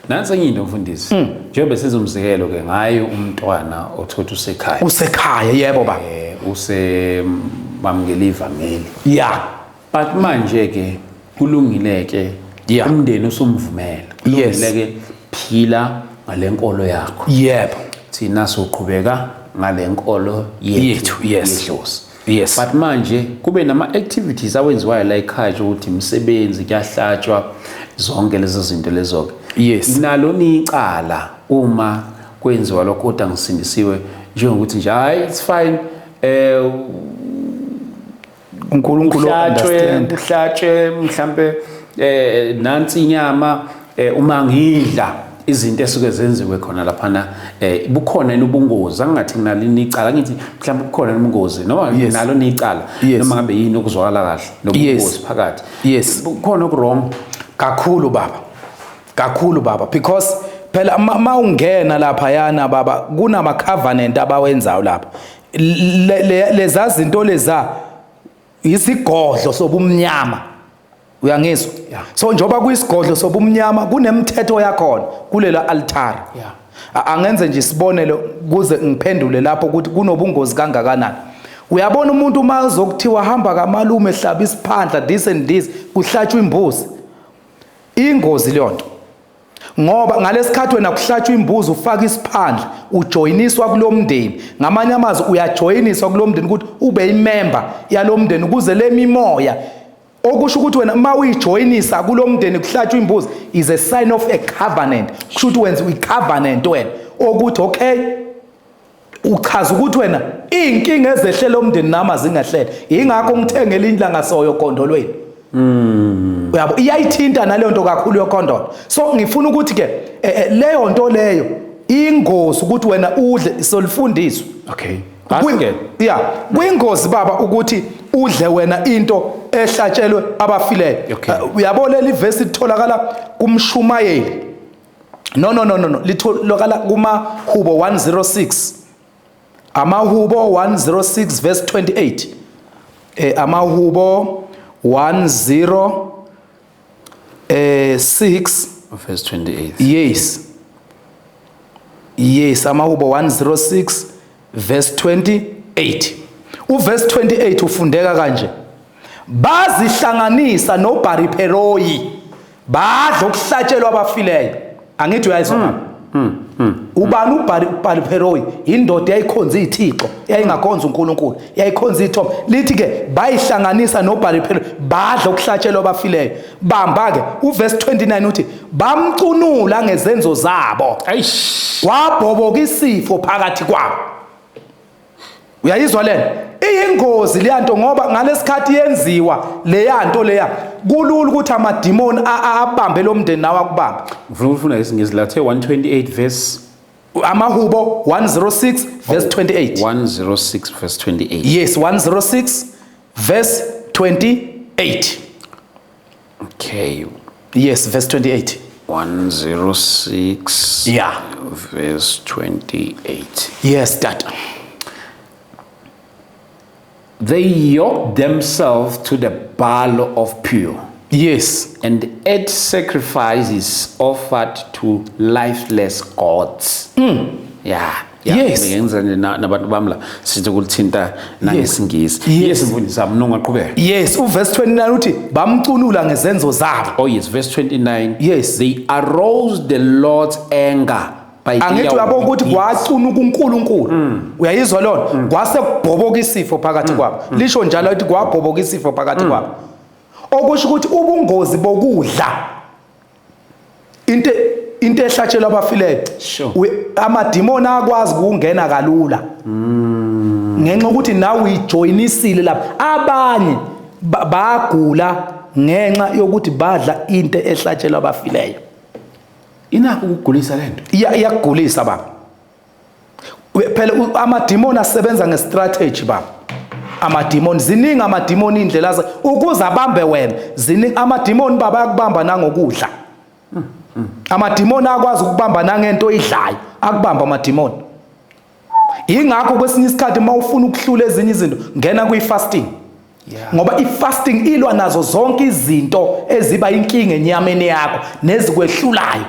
Nansi enye into, mfundisi, njengoba sizomzekelo ke ngaye umntwana othothi usekhaya. Usekhaya, yebo baba. Use bamukela ivangeli. But manje ke kulungile ke, umndeni usumvumela, kulungile ke, phila ngalenkolo yakho. Thina soqhubeka ngalenkolo yethu Yethu, yes. yedlozi. But manje kube nama activities awenziwayo la ekhaya nje ukuthi imisebenzi kuyahlatshwa, zonke lezo zinto lezo ke. Nalo nicala uma kwenziwa lokho kodwa ngisindisiwe, njengokuthi nje hayi, it's fine, uNkulunkulu kuhlatshwe, understand. Kuhlatshwe mhlambe nansi inyama, uma ngidla izinto esuke zenziwe khona laphana, bukhona yini ubungozi? Angingathi nginalo icala, ngithi mhlawumbe bukhona yini ubungozi noma nalo nicala noma ngabe yini okuzwakala kahle nobungozi phakathi? Bukhona oku-wrong? Kakhulu baba, kakhulu baba, because phela ma ungena lapha yana baba, kunama covenant abawenzayo lapha. Leza zinto leza isigodlo sobumnyama, uyangizwa? Yeah. So njoba kuyisigodlo sobumnyama, kunemithetho yakhona kulela altar. Angenze nje isibonelo kuze ngiphendule lapho ukuthi kunobungozi kangakanani. Uyabona umuntu uma uzokuthiwa hamba kamalume, hlaba isiphandla, this and this, kuhlatshwa imbuzi, ingozi leyo nto, ngoba ngalesikhathi wena kuhlatshwa imbuzi, ufaka isiphandla, ujoyiniswa kulomndeni. Ngamanye amazwi uyajoyiniswa kulomndeni ukuthi ube imember yalomndeni ukuze le mimoya, okusho ukuthi wena uma uyijoyinisa kulomndeni kuhlatshwa imbuzi is a sign of a covenant. Kusho ukuthi wenza i-covenant wena okuthi okay, uchaza ukuthi wena iy'nkinga ezehlela umndeni nami azingehlele, yingakho ngithengele indlu ngasoyo gondolweni. Uyabo, iyayithinta naleyo nto kakhulu yokhondolo. So ngifuna ukuthi ke leyo nto leyo ingozi ukuthi wena udle solifundiswe. Asike. Yeah, kuyingozi baba ukuthi udle wena into ehlatshelwe abafileyo. Uyabo, leli verse litholakala kumshumayeli, no no no no no, litholakala kumahubo 106, amahubo 106 verse 28, amahubo 10 6 Verse 28. Yes, amahubo 106 verse 28. Uverse 28 ufundeka kanje: bazihlanganisa noBhariperoyi, badla okuhlatshelwa abafileyo. Angithi uyayizwa? Ubani uBhariperoyi? Indoda yayikhonza ithixo, yayingakhonza uNkulunkulu, yayikhonza ithombe. Lithi ke bayihlanganisa noBhariperoyi, badla okuhlatshelwa abafileyo. Bamba ke uverse 29, uthi bamcunula ngezenzo zabo. Eish. Kwabhoboka isifo phakathi kwabo. Uyayizwa lena? Iyingozi leya nto, ngoba ngalesikhathi yenziwa leya nto leya, kulula ukuthi amadimoni abambe lo mndeni nawe akubambe. Ngifuna ukufunda isiNgisi lathe 128 verse Amahubo 106 verse 28. 106 verse 28. Yes, 106 verse 28. Okay. Yes, verse 28. 106 verse 28. Yes, tata. They yoked themselves to the Baal of Peor and ate sacrifices offered to lifeless gods. Yeah. Ngenza nje nabantu bami la sithi ukulithinta nangesiNgisi. Yes, mfundisi wami, nongaqhubeka. Yes, uverse 29 uthi bamcunula ngezenzo zabo. Oh yes, verse 29. Yes. They aroused the Lord's anger Angithi uyabona ukuthi kwacuna kuNkulunkulu. Uyayizwa lona? Kwase kubhoboka isifo phakathi kwabo. Lisho njalo ukuthi kwabhoboka isifo phakathi kwabo. Okusho ukuthi ubungozi bokudla into ehlatshelwa abafileyo, amadimoni akwazi ukungena kalula ngenxa ukuthi nawe uyijoyinisile lapha. Abanye bagula ngenxa yokuthi badla into ehlatshelwa abafileyo. Inakho ukugulisa lento? Iyakugulisa baba. Phela amadimoni asebenza ngestrategy baba. Amadimoni ziningi, amadimoni indlela ukuze abambe wena ziningi. Amadimoni baba ayakubamba nangokudla. Amadimoni akwazi ukubamba nangento oyidlayo, akubamba amadimoni. Ingakho kwesinye isikhathi uma ufuna ukuhlula ezinye izinto, ngena kwi-fasting. Ngoba i-fasting ilwa nazo zonke izinto eziba inkinga enyameni yakho nezikwehlulayo.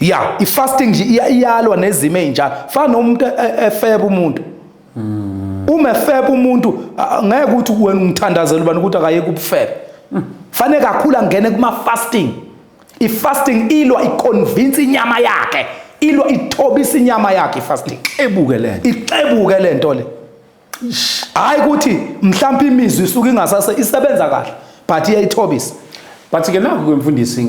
Yeah, i-fasting nje iyalwa nezimo ezinjalo. Fana nomuntu efeba umuntu. Uma efeba umuntu, ngeke ukuthi wena ungithandazela ubani ukuthi akayeke ubufebe. Fanele kakhulu angene kuma fasting. I-fasting ilwa iconvince inyama yakhe. Ilwa ithobisa inyama yakhe i-fasting. Ixebuke lento. Ixebuke lento le. Hayi ukuthi mhlawumbe imizwa isuke ingasase isebenza kahle, but iyayithobisa. But ke nakho kwemfundisi,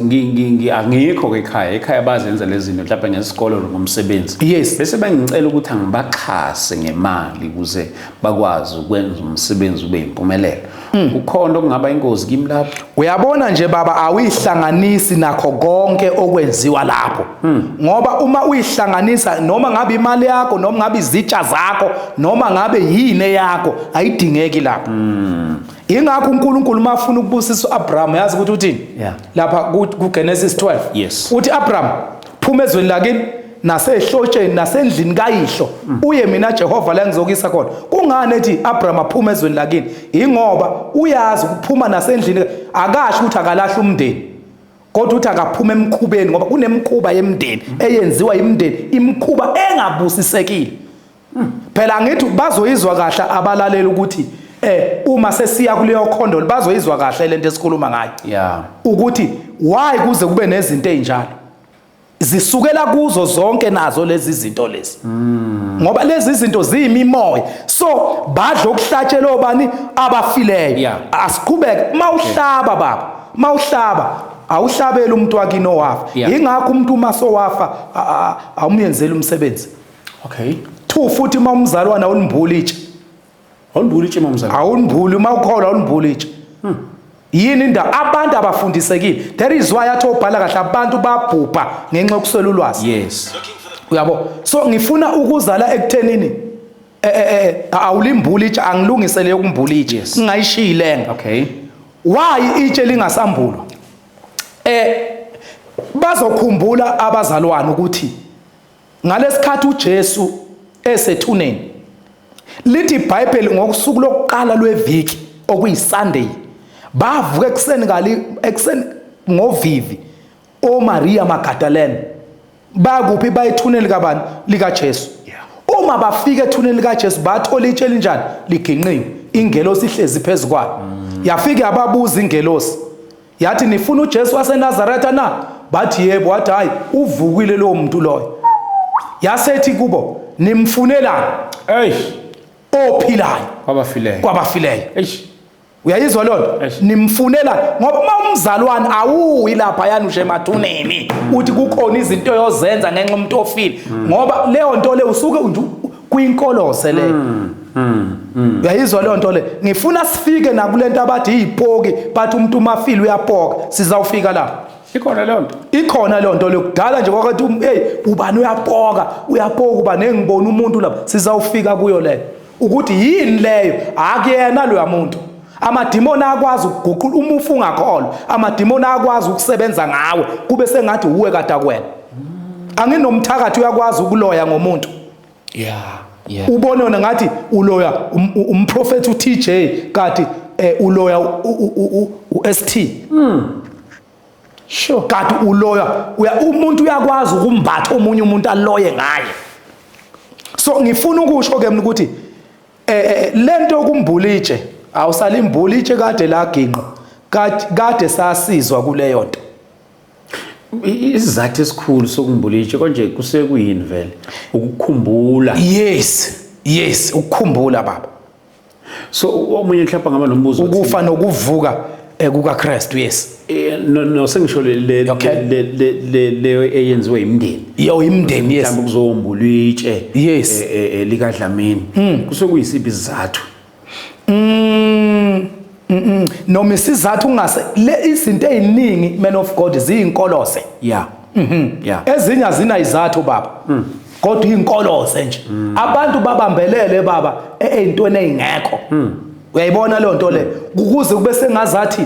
angikho ke ekhaya, ekhaya bazenza lezi zinto mhlawumbe ngesikolo ngomsebenzi. Bese bengicela ukuthi angibaxhase ngemali ukuze bakwazi ukwenza umsebenzi ube impumelelo. Ukhona okungaba ingozi kimi lapho? Uyabona nje baba, awuyihlanganisi nakho konke okwenziwa lapho. Ngoba uma uyihlanganisa, noma ngabe imali yakho, noma ngabe izitsha zakho, noma ngabe yini eyakho, ayidingeki lapho. Ingakho uNkulunkulu uma afuna ukubusisa uAbraham, yazi ukuthi uthini? Lapha ku Genesis 12. Uthi Abraham, phuma ezweni lakini nasehlotsheni nasendlini kayihlo, uye mina Jehova la ngizokisa khona. Kungani ethi Abraham aphuma ezweni lakini? Ingoba uyazi ukuphuma nasendlini, akasho ukuthi akalahla umndeni, kodwa uthi akaphuma emkhubeni, ngoba kunemikhuba yemndeni eyenziwa imndeni, imikhuba engabusisekile. Phela angithi bazoyizwa kahle abalaleli ukuthi uma sesiya kuleyo khondo bazoyizwa kahle lento esikhuluma ngayo. Ukuthi why kuze kube nezinto ezinjalo. Zisukela kuzo zonke nazo lezi zinto lezi. Ngoba lezi zinto ziyimimoya. So badla okuhlatshelwa obani abafileyo. Asiqhubeke mawuhlaba baba, mawuhlaba awuhlabeli umuntu wakini owafa. Ingakho umuntu uma sowafa awumyenzeli umsebenzi. 2 futhi uma umzalwana awulimbuli itshe. Awulimbuli itshe uma umzalwana. Awulimbuli uma ukholwa awulimbuli itshe. Yini indaba? Abantu abafundisekile. That is why athi obhala kahle abantu babhubha ngenxa yokuswela ulwazi. Uyabo? So ngifuna ukuzala ekuthenini awulimbuli itshe, angilungisele yokumbula itshe. Ngingayishiyi lenga. Why itshe lingasambulwa? Bazokhumbula abazalwane ukuthi ngalesikhathi uJesu esethuneni, lithi iBhayibheli ngokusuku lokuqala lweviki okuyiSunday, bavuka ekuseni kali ekuseni ngovivi oMaria Magdalene bakuphi? Bayethuneni kabani? LikaJesu. Uma bafika ethuneni likaJesu bathola itshe elinjani? Liginqiwe, ingelosi ihlezi phezu kwalo. Yafika yababuza ingelosi yathi, nifuna uJesu waseNazaretha na? Bathi yebo. Wathi hayi, uvukile lowo muntu loyo. Yasethi kubo, nimfunelani? Ophilayo kwabafileyo. Kwabafileyo. Uyayizwa lona? Nimfunela ngoba uma umzalwane awuyi lapha yani ushe emathuneni uthi kukhona izinto oyozenza ngenxa umuntu ofile, ngoba leyo nto le usuke nje kwinkolose le. Uyayizwa leyo nto le? Ngifuna sifike nakulento abathi iyipoki, bathi umuntu umafile uyapoka. Sizawufika lapho. Ikhona leyo nto? Ikhona leyo nto leyo. Kudala nje kwakathi hey, ubani uyapoka, uyapoka ubani, engibona umuntu lapha. Sizawufika kuyo leyo. Ukuthi yini leyo? Akuyena loya muntu. Amadimoni akwazi ukuguqula uma ufungakholwa. Amadimoni akwazi ukusebenza ngawe kube sengathi uwe kade akwena. Anginomthakathi uyakwazi ukuloya ngomuntu. Ubone wena ngathi uloya umprofeti uTJ kanti uloya uST. Kanti uloya umuntu uyakwazi ukumbatha omunye umuntu aloye ngaye. So ngifuna ukusho ke mina ukuthi lento yokumbula itshe, awusalimbula itshe kade laginqa, kade sasizwa kuleyo nto. Isizathu esikhulu sokumbula itshe konje kusuke kuyini vele? Ukukhumbula. Yes, yes, ukukhumbula baba. So omunye mhlawumbe ngaba nombuzo othi- Ukufa nokuvuka kukaKristu, yes. No, no, sengisho le le leyo eyenziwe imindeni. Yo, imindeni, yes. Mhlawumbe kuzombulwa itshe likaDlamini. Kusuke kuyisiphi isizathu? Noma isizathu ungase le izinto eziningi, man of God, ziyinkolose. Ezinye azina izathu baba. Kodwa inkolose nje. Abantu babambelele baba ezintweni ezingekho. Uyayibona leyo nto le? Ukuze kube sengazathi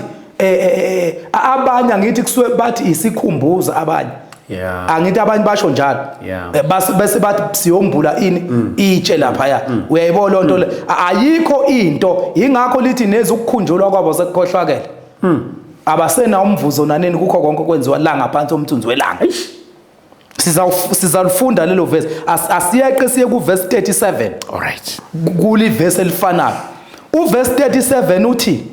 abanye angithi kusuke bathi isikhumbuzo abanye. Angithi abanye basho njalo. Bese bathi siyombula ini itshe laphaya. Uyayibona leyo nto le? Ayikho into, ingakho lithi neze ukukhunjulwa kwabo sekukhohlwakele. Abasena umvuzo nanini kukho konke okwenziwa la ngaphansi omthunzi welanga. Eish. Sizalifunda lelo verse. Asiyeqe siye ku verse 37. All right. Kuli verse elifanayo. U verse 37 uthi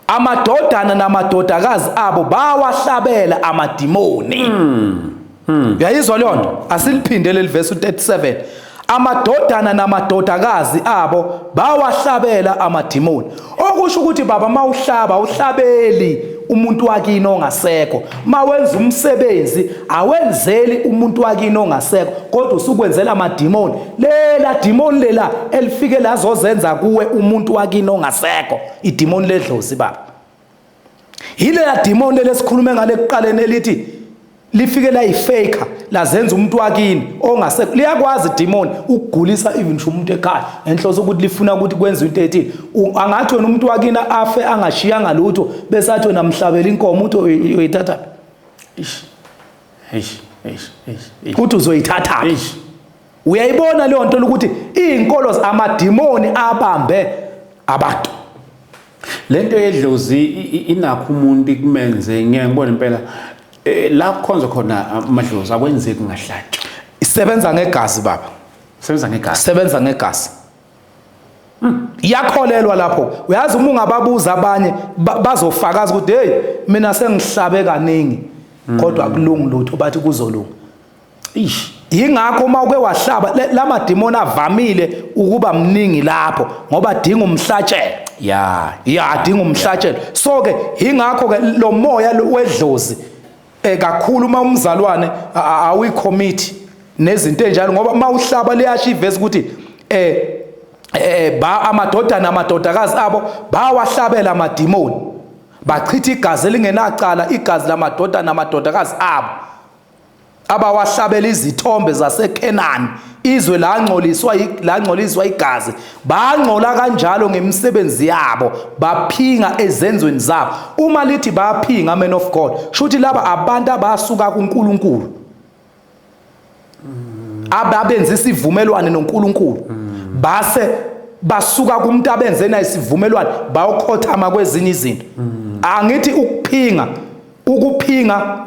amadodana namadodakazi abo bawahlabela amadimoni. Uyayizwa leyo nto? Asiliphinde leli verse 37. Amadodana namadodakazi abo bawahlabela amadimoni. Okusho ukuthi baba mawuhlaba uhlabeli umuntu wakini ongasekho. Mawenza umsebenzi awenzeli umuntu wakini ongasekho, kodwa usukwenzela amadimoni. Lela dimoni lela elifike lazozenza kuwe umuntu wakini ongasekho, idimoni ledlozi baba. Yilela dimoni lesikhulume ngale kuqaleni elithi lifike la yifaker lazenza umuntu wakini ongasekho. Liyakwazi idimoni ukugulisa even ngisho umuntu ekhaya ngenhloso ukuthi lifuna ukuthi kwenziwe into ethile. Angathi wena umuntu wakini afe angashiyanga lutho bese athi wena mhlabela inkomo, uthi uyoyithatha phi? Eish. Eish, eish, eish, eish. Uthi uzoyithatha phi? Eish. Uyayibona leyo nto ukuthi izinkolo amadimoni abambe abantu. Lento yedlozi inakho umuntu ikumenze, ngeke ngibone impela la kukhonzwa khona amadlozi akwenzeki kungahlatshwa. Isebenza ngegazi baba. Isebenza ngegazi. Isebenza ngegazi. Iyakholelwa lapho. Uyazi uma ungababuza abanye bazofakaza ukuthi hey mina sengihlabe kaningi kodwa akulungi lutho, bathi kuzolunga. Eish. Yingakho uma uke wahlaba lamadimoni avamile ukuba mningi lapho ngoba adinga umhlatshelo. Ya, adinga umhlatshelo. So ke yingakho ke lo moya wedlozi kakhulu uma umzalwane awicommit nezinto enjalo, ngoba uma uhlaba liyasho ivesi ukuthi ba amadodana amadodakazi abo bawahlabela amadimoni, bachitha igazi elingenacala, igazi lamadodana amadodakazi abo abawahlabela izithombe zaseKenani, izwe langcoliswa igazi. Bangcola kanjalo ngemisebenzi yabo, baphinga ezenzweni zabo. Uma lithi baphinga, man of God, shuthi laba abantu abasuka kuNkulunkulu, ababenza isivumelwano noNkulunkulu, base basuka kumuntu abenze naye isivumelwano bayokhothama kwezinye izinto. Angithi ukuphinga, ukuphinga,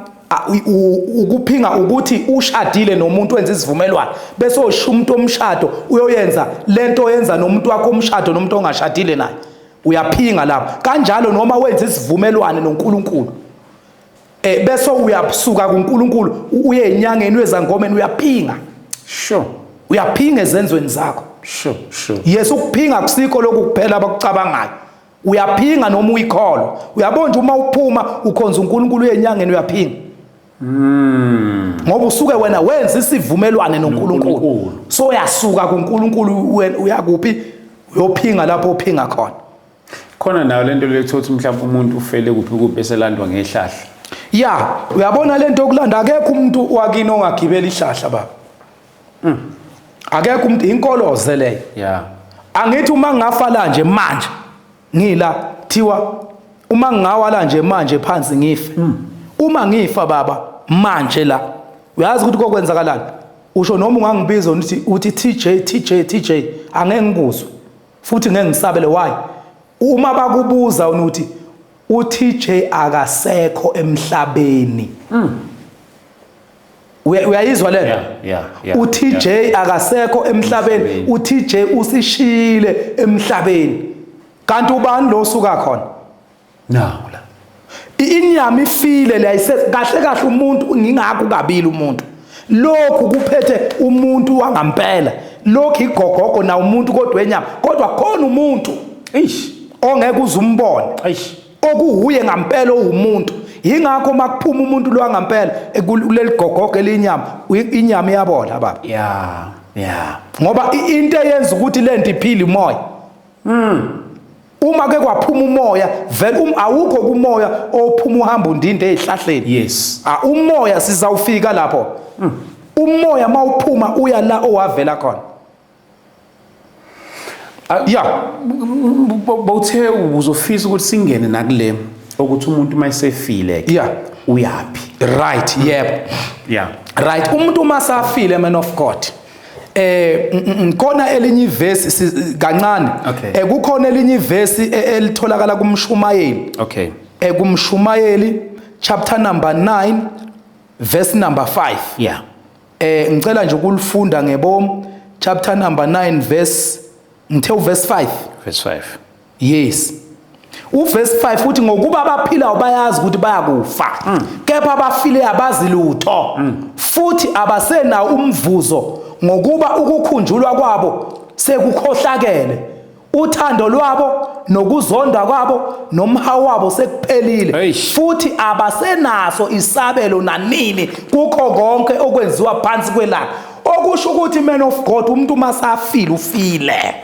ukuphinga ukuthi ushadile nomuntu wenza isivumelwano bese osho umuntu omshado uyoyenza lento oyenza nomuntu wakho omshado nomuntu ongashadile naye, uyaphinga lapho. Kanjalo noma wenza isivumelwano noNkulunkulu bese uyasuka kuNkulunkulu uye enyangeni wezangomeni, uyaphinga. Uyaphinga ezenzweni zakho. Yes, ukuphinga kusikho lokhu kuphela abakucabangayo. Uyaphinga noma uyikholwa. Uyabona nje uma uphuma ukhonza uNkulunkulu uye enyangeni uyaphinga. Ngoba usuke wena wenza isivumelwano noNkulunkulu. NoNkulunkulu. So uyasuka kuNkulunkulu uyakuphi? Uyophinga lapho ophinga khona. Khona nayo lento lethu ukuthi mhlawumbe umuntu ufele kuphi kuphi bese landwa ngehlahla. Ya, uyabona lento yokulanda, akekho umuntu wakini ongagibela ihlahla baba. Akekho umuntu, inkoloze leyo. Angithi uma ngingafa la nje manje ngila thiwa uma ngingawa la nje manje phansi ngife. Uma ngifa baba manje la, uyazi ukuthi kokwenzakalani? Usho noma ungangibiza uthi TJ TJ TJ angeke ngikuzwe futhi ngeke ngisabele. Why? Uma bakubuza uthi uTJ akasekho emhlabeni. Uyayizwa le nto? UTJ akasekho emhlabeni, Emhlabeni. uTJ usishiyile emhlabeni. Kanti ubani lo osuka khona? Nawu la. Inyama ifile le, ayise kahle kahle umuntu, ngingakho kabili umuntu. Lokhu kuphethe umuntu wangampela, lokhu igogogo na umuntu kodwa enyama, kodwa khona umuntu Eish. ongeke uze umbone. Eish. Okuwuye ngampela owumuntu. Yingakho makuphuma umuntu lo wangampela kuleli gogogo elinyama, inyama iyabola baba. Yeah. Yeah. Ngoba into eyenza ukuthi lento iphile umoya. Uma ke kwaphuma umoya vele awukho kumoya ophuma uhamba undinde ezihlahleni. Yes. Umoya sizawufika lapho. Umoya mawuphuma uya la owavela khona. Yeah. Bawuthe uzofisa ukuthi singene nakule ukuthi umuntu mayesefile ke. Yeah. Uyapi? Right, yebo. Yeah. Right, umuntu uma safile, man of God. Khona elinye ivesi kancane. Okay. Kukhona elinye ivesi elitholakala kumshumayeli. Okay. Kumshumayeli chapter number 9 verse number 5. Yeah. Ngicela nje ukulifunda ngebomu, chapter number 9 verse, ngithe uverse 5. Verse 5. Yes. Uverse 5 uthi ngokuba abaphilayo bayazi ukuthi bayakufa, kepha abafile abazi lutho, futhi abasenawo umvuzo, ngokuba ukukhunjulwa kwabo sekukhohlakele, uthando lwabo nokuzonda kwabo nomhawu wabo sekuphelile, futhi abasenaso isabelo nanini kukho konke okwenziwa phansi kwelanga. Okusho ukuthi, man of God, umuntu masafile ufile.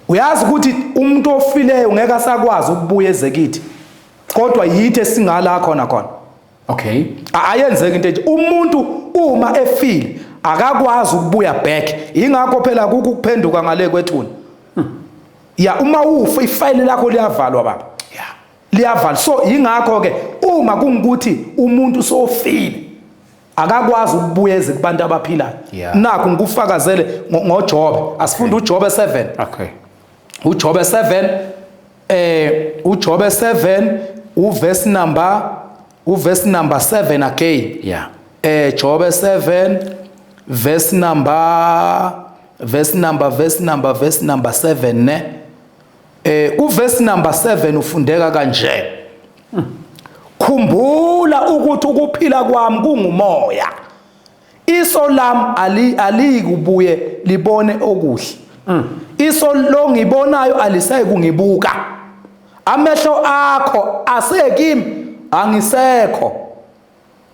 Uyazi ukuthi umuntu ofileyo ngeke asakwazi ukubuya ezekithi, kodwa yithi esingala khona khona. Okay. Ayenzeki into enje. Umuntu uma efile akakwazi ukubuya back. Ingakho phela kukho ukuphenduka ngale kwethuna. Ya, uma ufa ifayili lakho liyavalwa baba. Yeah. Liyavalwa. So ingakho ke uma kungukuthi umuntu sofile akakwazi ukubuya eze kubantu abaphilayo. Yeah. Nakho ngikufakazele ngoJobe. Asifunde uJobe 7. Okay. uJobe 7, uJobe 7 uverse number 7 again. Yeah. Jobe 7 verse number, verse number, verse number, verse number 7 ne. Uverse number 7 ufundeka kanje. Khumbula ukuthi ukuphila kwami kungumoya. Iso lami alikubuye libone okuhle. Iso lo ngibonayo alisayi kungibuka. Amehlo akho asekimi angisekho.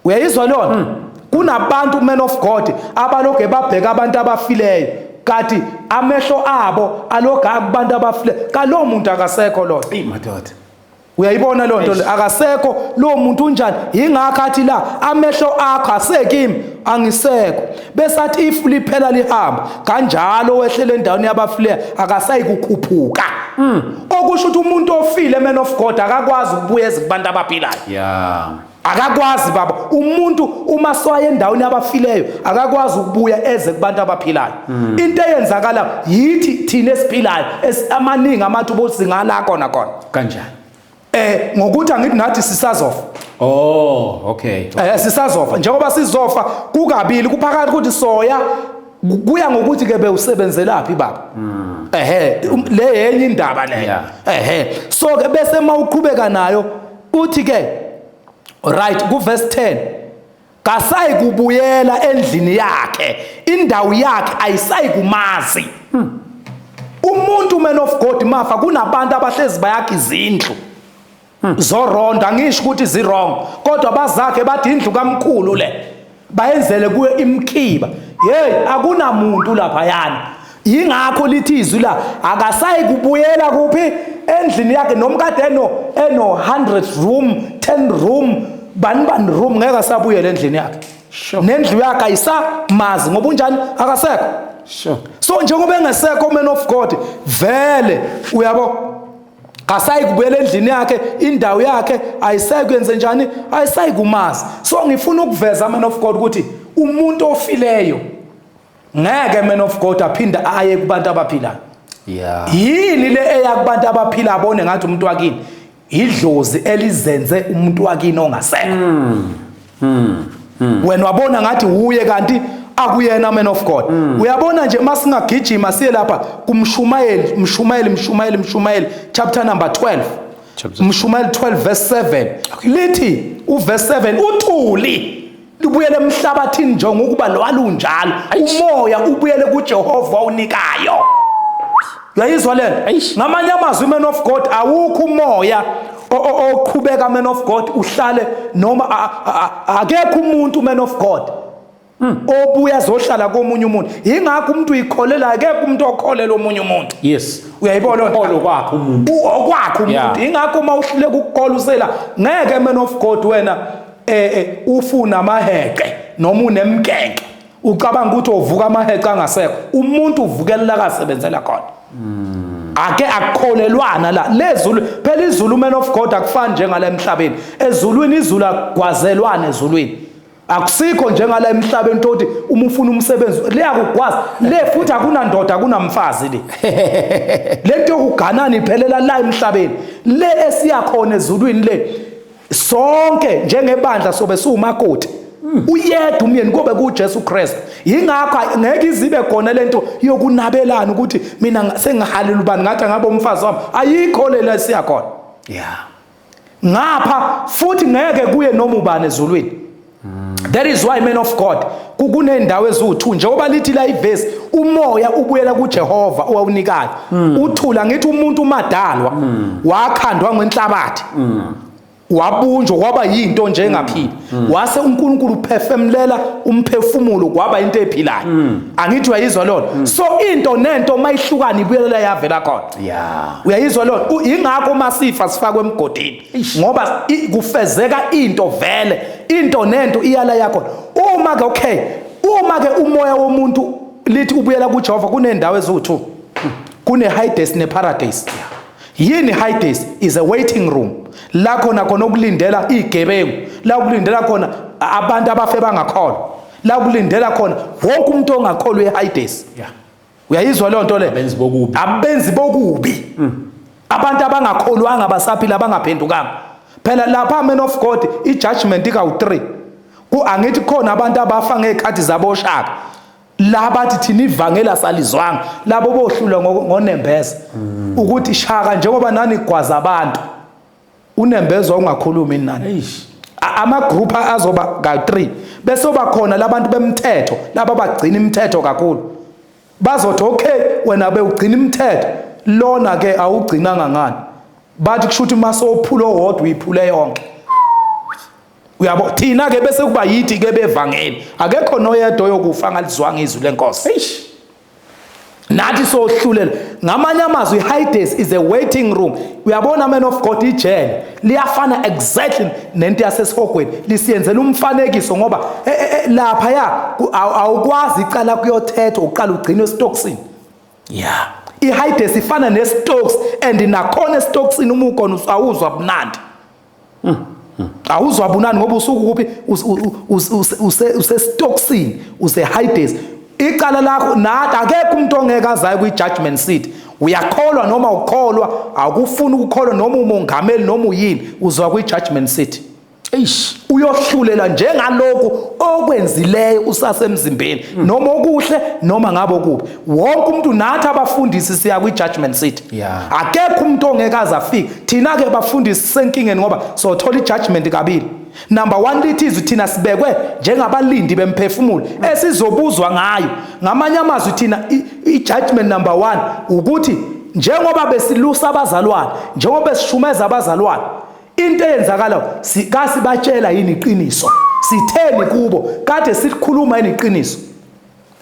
Uyayizwa lona? Kunabantu, men of God, abaloke babheka abantu abafileyo, kanti amehlo abo aloga kubantu abafileyo. Kalo muntu akasekho lo. Ey madoda. Uyayibona lo nto le, akasekho lo muntu unjani? Yingakho athi la amehlo akho asekimi angisekho. Bese athi ifu liphela lihamba kanjalo wehlele endaweni yabafileyo akasayi kukhuphuka. Okusho ukuthi umuntu ofile, man of God, akakwazi ukubuya kubantu abaphilayo. Yeah. Akakwazi baba. Umuntu uma soya endaweni yabafileyo akakwazi ukubuya eze kubantu abaphilayo. Into eyenzakala yithi thina esiphilayo amaningi amathuba ukuthi singala khona khona. Kanjani? Ngokuthi angithi nathi sisazofa. Oh, okay. Sisazofa. Njengoba sizofa kukabili kuphakathi ukuthi soya kuya ngokuthi ke bewusebenzelaphi baba. Le yenye indaba leyo. Yeah. So ke bese mawuqhubeka nayo uthi ke right ku verse 10 kasayi kubuyela endlini yakhe, indawo yakhe ayisayi kumazi. Umuntu, man of God, mafa kunabantu abahlezi bayakha izindlu zoronda, angisho ukuthi zi-wrong, kodwa bazakhe bathi indlu kamkhulu le, bayenzele kuyo imkhiba. Hey, akunamuntu laphayana. Yingakho lithi izwi la akasayi kubuyela kuphi? Endlini yakhe. Noma kade eno 100 room, 10 room, bani bani room, ngeke asabuyela endlini yakhe. Nendlu yakhe ayisamazi ngoba unjani? Akasekho. So njengoba engesekho, man of God, vele uyabo kasayi kubuyela endlini yakhe, indawo yakhe ayisayi kuyenze njani? Ayisayi kumazi. So ngifuna ukuveza, man of God, ukuthi umuntu ofileyo ngeke, man of God, aphinde aye kubantu abaphilayo. Yini le eya kubantu abaphila abone ngathi umuntu wakini? Idlozi elizenze umuntu wakini ongasekho. Wena wabona ngathi uye kanti akuyena, man of God. Uyabona nje masingagijima siye lapha kumshumayeli, mshumayeli, mshumayeli, mshumayeli chapter number 12. Mshumayeli 12 verse 7 lithi uverse 7 uthuli lubuyele emhlabathini njengokuba lwalunjalo, umoya ubuyele kuJehova unikayo. Uyayizwa lento? Ngamanye amazwi, man of God, awukho umoya oqhubeka, man of God, uhlale noma akekho umuntu, man of God, obuya azohlala komunye umuntu. Ingakho umuntu uyikholela, akekho umuntu okholela omunye umuntu. Uyayibona? Ukholo kwakhe umuntu. Okwakhe umuntu. Ingakho uma uhluleka ukukhola usela ngeke, man of God, wena ufuna amaheke noma unemkenke ucabanga ukuthi uvuka amaheke angasekho. Umuntu uvukela kasebenzela khona. Ake akukholelwana la lezulu phela. Izulu, man of God, akufani njengala emhlabeni. Ezulwini izulu akugwazelwana, ezulwini akusikho njengala emhlabeni ukuthi uma ufuna umsebenzi liyakugwaza le, futhi akunandoda, akunamfazi. Le lento yokuganana iphelela la emhlabeni. Le esiya khona ezulwini le, sonke njengebandla sobe siwumakoti, uyedwa umyeni, kube kuJesu Kristu. Yingakho ngeke izibe khona lento yokunabelana ukuthi mina sengihalela ubani, ngathi ngabe umfazi wami. Ayikho lela siya khona. Ngapha futhi ngeke kuye noma ubani ezulwini. That is why, man of God, kunendawo eziwu2 njengoba lithi la ivesi, umoya ubuyela kuJehova owawunikayo. Uthula ngithi umuntu umadalwa wakhandwa ngenhlabathi, wabunjwa kwaba yinto nje engaphili, wase uNkulunkulu uphefemulela umphefumulo, kwaba into ephilayo. Angithi uyayizwa lona? So into nento mayihlukana ibuyelela yavela khona. Uyayizwa lona? Ingakho masifa sifakwe emgodini, ngoba kufezeka into vele, into nento iyala yakho. Uma ke, okay, uma ke umoya womuntu lithi ubuyela kuJehova, kunendawo eziwu2, kune Hades ne Paradise. Yini Hades? Is a waiting room la khona khona okulindela igebengu, la kulindela khona abantu abafe bangakholwa, la kulindela khona wonke umuntu ongakholwa eHades. Uyayizwa leyo nto le? Abenzi bokubi. Abenzi bokubi, abantu abangakholwanga, abasaphila, abangaphendukanga. Phela lapha, man of God, i-judgment ikawu-3. Ku angithi khona abantu abafa ngey'khathi zaboshaka la bathi thina ivangeli asalizwanga, labo bohlulwa ngonembeza ukuthi shaka njengoba nanigwaza abantu, unembeza ungakhulumi nani. Ama-group azoba ka-3, bese oba khona labantu bemthetho, laba bagcina imithetho kakhulu, bazothi okay, wena bewugcina imithetho, lona ke awugcinanga ngani? Bathi kusho ukuthi mase uphula owodwa uyiphule yonke. Uyabo, thina ke bese kuba yithi ke bevangeli, akekho noyedwa oyokufa ngalizwanga izwi lenkosi. Nathi sohlulela. Ngamanye amazwi, Hades is a waiting room. Uyabona, man of God, ijele liyafana exactly nento yasesihogweni, lisiyenzela umfanekiso, ngoba lapha ya awukwazi icala kuyothethwa, uqala ugcinwe esitokisini. I-Hades ifana nestokes, and nakhona esitokisini uma ukhona awuzwa bunandi, awuzwa bunani, ngoba usuku kuphi? Usestokisini, use-Hades. Icala lakho nathi, akekho umuntu ongeke azayo kwi-judgment seat. Uyakholwa noma ukholwa, akufuni ukukholwa, noma umongameli noma uyini, uzwa kwi-judgment seat. Uyohlulela njengalokhu okwenzileyo usasemzimbeni, noma okuhle noma ngabe okubi. Wonke umuntu, nathi abafundisi siya kwi-judgment seat. Akekho umuntu ongeke aze afike. Thina-ke bafundisi sisenkingeni, ngoba sothola i-judgment kabili. Number one, lithi izwi thina sibekwe njengabalindi bemphefumulo esizobuzwa ngayo. Ngamanye amazwi, thina i-judgment number one ukuthi njengoba besilusa abazalwane, njengoba besishumeza abazalwane, into eyenzakalayo kasibatshela yini iqiniso? Sitheni kubo? Kade silikhuluma yini iqiniso?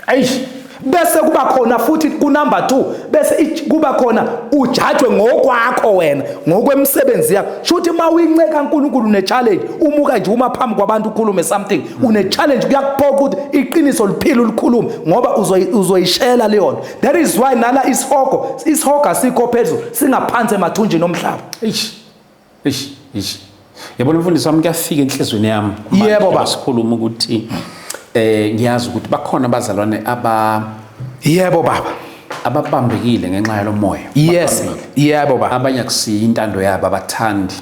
Eish. Bese kuba khona futhi ku-number 2, bese kuba khona ujajwe ngokwakho wena, ngokwemisebenzi yakho. Shuthi uma uyinceka kaNkulunkulu une-challenge. Umuka nje uma phambi kwabantu ukhulume something, une-challenge. Kuyakuphoqa ukuthi iqiniso liphile, ulikhulume, ngoba uzoyishela leyo nto. That is why nala isihogo, isihogo asikho phezulu, singaphansi emathunjini omhlaba. Eish. Eish, eish. Yabona mfundisi wami, kuyafika enhlizweni yami. Yebo, baba. Sikhuluma ukuthi ngiyazi ukuthi bakhona abazalwane aba Yebo baba. Ababambekile ngenxa yalomoya. Yes, yebo baba. Abanye akusiyo intando yabo, abathandi.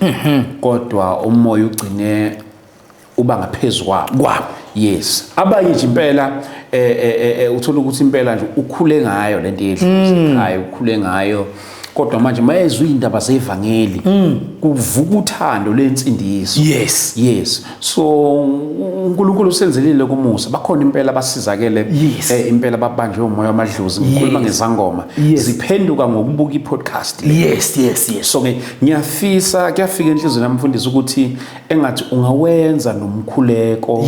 Kodwa umoya ugcine uba ngaphezulu kwabo. Kwabo. Yes. Abanye nje impela uthola ukuthi impela nje ukhule ngayo lento yedlozi ekhaya, ukhule ngayo. Kodwa manje mayezwa indaba zevangeli kuvuka uthando lensindiso. Yes, so uNkulunkulu usenzelile kumusa, bakhona impela abasizakele. Impela babanjwe umoya wamadlozi, ngikhuluma ngezangoma ziphenduka ngokubuka i-podcast. yes yes yes So ke ngiyafisa, kuyafika enhliziyweni yami, mfundisi, ukuthi engathi ungawenza nomkhuleko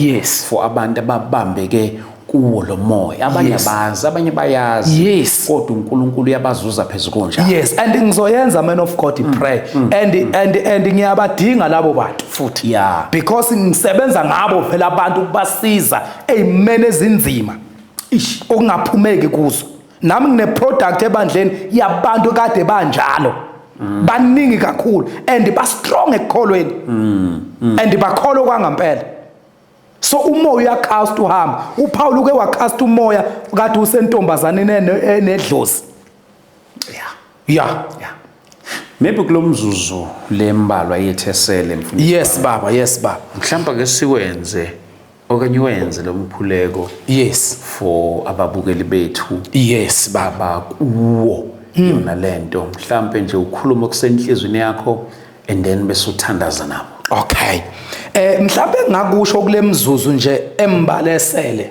for abantu ababambeke kuwo lo moya. Abanye abazi, abanye bayazi, kodwa uNkulunkulu uyabazuza phezu konjalo. Yes, and ngizoyenza, man of God, pray and ngiyabadinga labo bantu futhi because ngisebenza ngabo phela abantu, ukubasiza ey'meni ezinzima Ish. okungaphumeki kuzo. Nami ngine product ebandleni yabantu kade banjalo, baningi kakhulu and ba strong ekukholweni and bakholwa kwangampela. So umoya uyacast uhamba. UPaul uke wacast umoya kade usentombazaneni enedlozi. Yeah. Maybe kulomzuzu lembalwa yethesele, mfundisi. Yes baba, yes baba. Mhlawumbe ke siwenze okanye wenze lo mkhuleko for ababukeli bethu Yes baba. Abakuwo yona lento, mhlambe nje ukhuluma kusenhlizweni yakho and then bese uthandaza nabo. Okay, mhlawumbe ngakusho kule mzuzu nje embalesele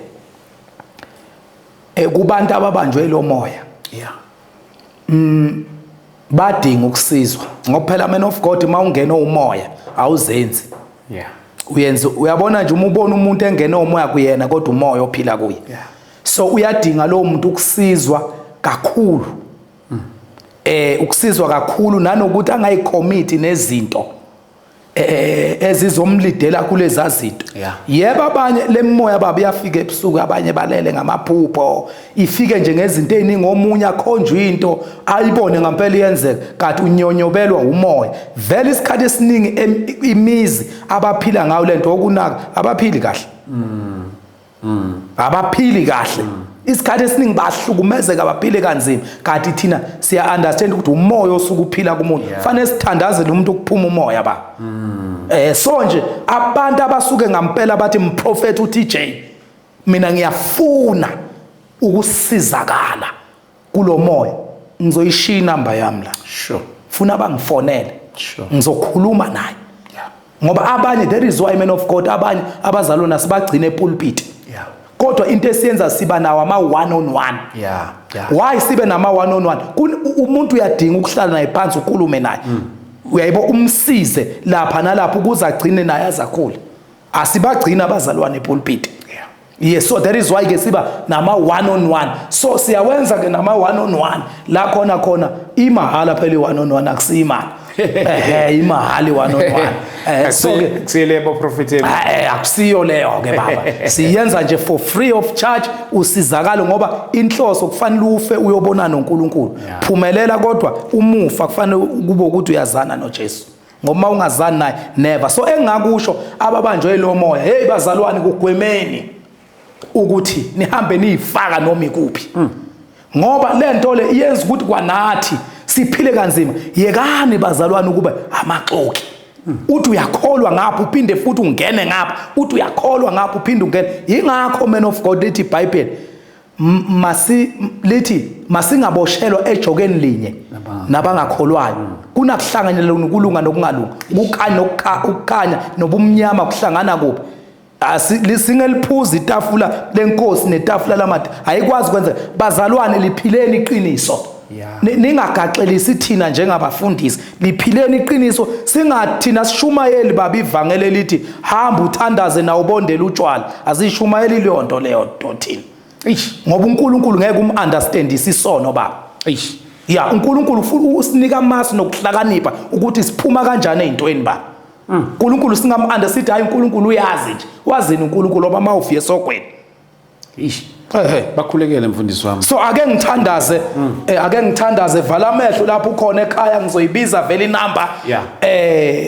kubantu ababanjwe lo moya, badinga ukusizwa, ngoba phela, man of God, mawungena umoya awuzenzi. Uyenza, uyabona nje, uma ubona umuntu engena umoya kuyena, kodwa umoya ophila kuye. So uyadinga lowo muntu ukusizwa kakhulu, ukusizwa kakhulu, nanokuthi angayicommit nezinto ezizomlidela kuleza zinto. Yebo, abanye lemoya baba iyafika ebusuku, abanye balele ngamaphupho, ifike nje ngezinto eziningi, omunye akhonjwe into ayibone ngempela iyenzeka, kanti unyonyobelwa umoya vele. Isikhathi esiningi imizi abaphila ngayo lento okunaka abaphili kahle, abaphili kahle. Isikhathi esiningi bahlukumezeka, baphile kanzima, kanti thina siya understand ukuthi umoya osuke uphila kumuntu. Fanele sithandazele umuntu ukuphuma umoya ba. So nje abantu abasuke ngampela bathi, "Mprofeti uTJ, mina ngiyafuna ukusizakala kulo moya," ngizoyishiya inamba yami la. Funa bangifonele. Ngizokhuluma naye. Ngoba abanye, that is why, man of God, abanye abazalwana sibagcine epulpit. Kodwa into esiyenza, siba nawo ama one on one. Why sibe nama one on one? Umuntu uyadinga ukuhlala naye phansi, ukhulume naye. Uyayibo, umsize lapha nalapha ukuze agcine naye azakhule. Asibagcina abazalwane epulpit. Yes, so that is why ke siba nama one on one. So siyawenza ke nama one on one. La khona khona imahala phela i one on one, akusiyimali. Imahala i one on one. So ke Kusile bo prophet. Akusiyo leyo ke baba. Siyenza nje for free of charge, usizakala, ngoba inhloso kufanele ufe uyobona noNkulunkulu. Phumelela, kodwa umufa kufanele kube ukuthi uyazana noJesu. Ngoba ungazani naye, never. So engakusho, ababanjwe lo moya, hey bazalwane, kugwemeni ukuthi nihambe niyifaka noma ikuphi. Ngoba lento le iyenza ukuthi kwanathi siphile kanzima. Yekani bazalwane ukuba amaxoki. Uthi uyakholwa ngapha, uphinde futhi ungene ngapha, uthi uyakholwa ngapha, uphinde ungene. Yingakho, man of God, lithi iBhayibheli, masi lithi masingaboshelwa ejokeni linye nabangakholwayo. Kunakuhlanganyela ukulunga nokungalungi, ukukhanya ukukhanya nobumnyama kuhlangana kuphi? Singeliphuza itafula lenkosi netafula lamade, ayikwazi kwenza. Bazalwane, liphileni iqiniso. Ningagaxelisi thina njengabafundisi, liphileni iqiniso. Singathina sishumayeli baba ivangeli elithi hamba uthandaze nawe ubondele utshwala, asishumayeli leyo nto leyo nto thina. Eish. Ngoba uNkulunkulu ngeke umunderstand isono baba. Eish. Ya, uNkulunkulu usinika amasu nokuhlakanipha ukuthi siphuma kanjani ezintweni ba. uNkulunkulu singam-under sithi hayi, uNkulunkulu uyazi nje. Wazini uNkulunkulu oba mawufiye esogweni? Eish. Ehe. Bakhulekele, mfundisi wami. So ake ngithandaze, ake ngithandaze. Vala amehlo lapho ukhona ekhaya, ngizoyibiza vele inamba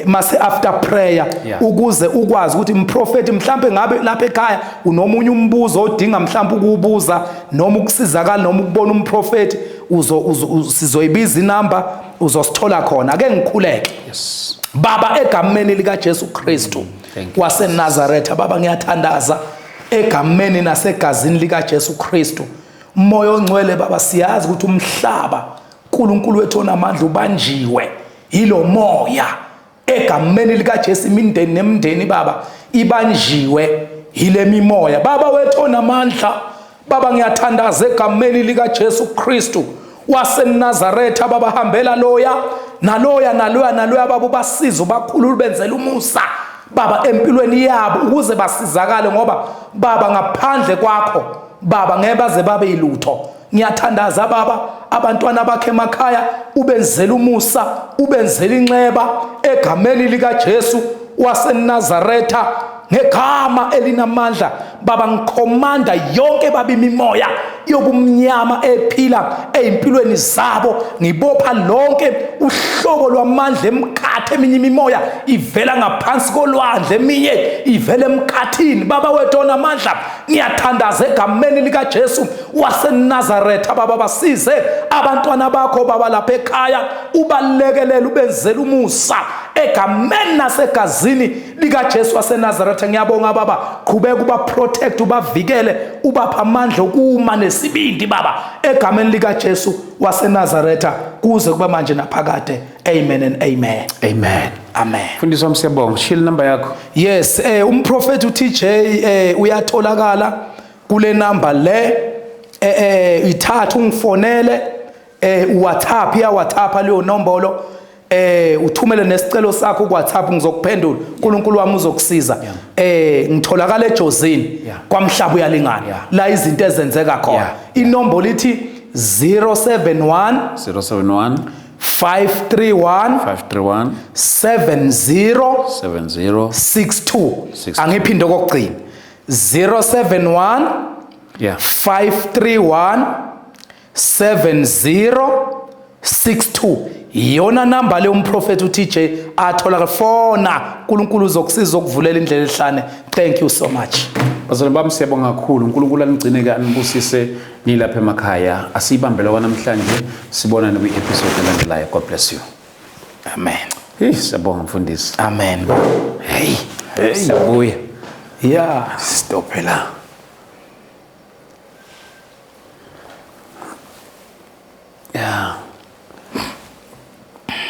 mase after prayer ukuze ukwazi ukuthi, mprofeti, mhlambe ngabe lapha ekhaya unomunye umbuzo odinga mhlambe ukuwubuza noma ukusizakala noma ukubona umprofeti, uzo sizoyibiza inamba, uzosithola khona. Ake ngikhuleke. Yes. Baba, egameni lika Jesu Kristu Thank you. waseNazaretha, baba, ngiyathandaza egameni nasegazini lika Jesu Kristu. Moya ongcwele baba, siyazi ukuthi umhlaba uNkulunkulu wethu onamandla ubanjiwe yilo moya egameni likaJesu. Imindeni nemindeni baba ibanjiwe yile mimoya. Baba wethu onamandla, baba ngiyathandaza egameni likaJesu Kristu waseNazaretha, baba hambela loya naloya naloya naloya, baba ubasize, ubakhulule, benzele umusa baba empilweni yabo ukuze basizakale, ngoba baba ngaphandle kwakho baba ngeke baze babe yilutho. Ngiyathandaza baba, abantwana bakhe emakhaya ubenzele umusa, ubenzele inxeba egameni likaJesu waseNazaretha, ngegama elinamandla baba. Ngikhomanda yonke baba imimoya yobumnyama ephila ezimpilweni zabo, ngibopha lonke uhlobo lwamandla emkhathi. Eminye imimoya ivela ngaphansi kolwandle, eminye ivela emkhathini. Baba wethu onamandla, ngiyathandaza egameni likaJesu waseNazaretha baba, basize abantwana bakho baba lapha ekhaya, ubalekelele, ubenzele umusa egameni nasegazini likaJesu waseNazaretha. Ngiyabonga baba, qhubeka uba protect, ubavikele, ubapha amandla okuma nesibindi baba, egameni likaJesu waseNazaretha, kuze kube manje naphakade. Amen and amen. Amen. Amen. Mfundisi wami, siyabonga. Shiya inamba yakho. Yes, umprofeti uTJ uyatholakala kule number le, ithatha ungifonele, uWhatsApp, ya WhatsApp leyo nombolo, uthumele nesicelo sakho ku WhatsApp, ngizokuphendula. uNkulunkulu wami uzokusiza. Ngitholakala eJozini, kwamhlaba uyalingana, la izinto ezenzeka khona. Inombolo ithi 071 071 531 531 70 70 62. 62. Angiphinde okugcina, 071 531 7062. Iyona namba le umprofeti uTJ athola. Fona, uNkulunkulu uzokusiza, ukuvulela indlela ehlane. Thank you so much. Bazalwane bami, siyabonga kakhulu. uNkulunkulu anigcine ke, anibusise nilapha emakhaya. Asiyibambele kwanamhlanje, sibonane kwi-episode elandelayo. God bless you. Amen. Hey, siyabonga mfundisi. Amen. Hey, siyabuya. Yeah. Stop la.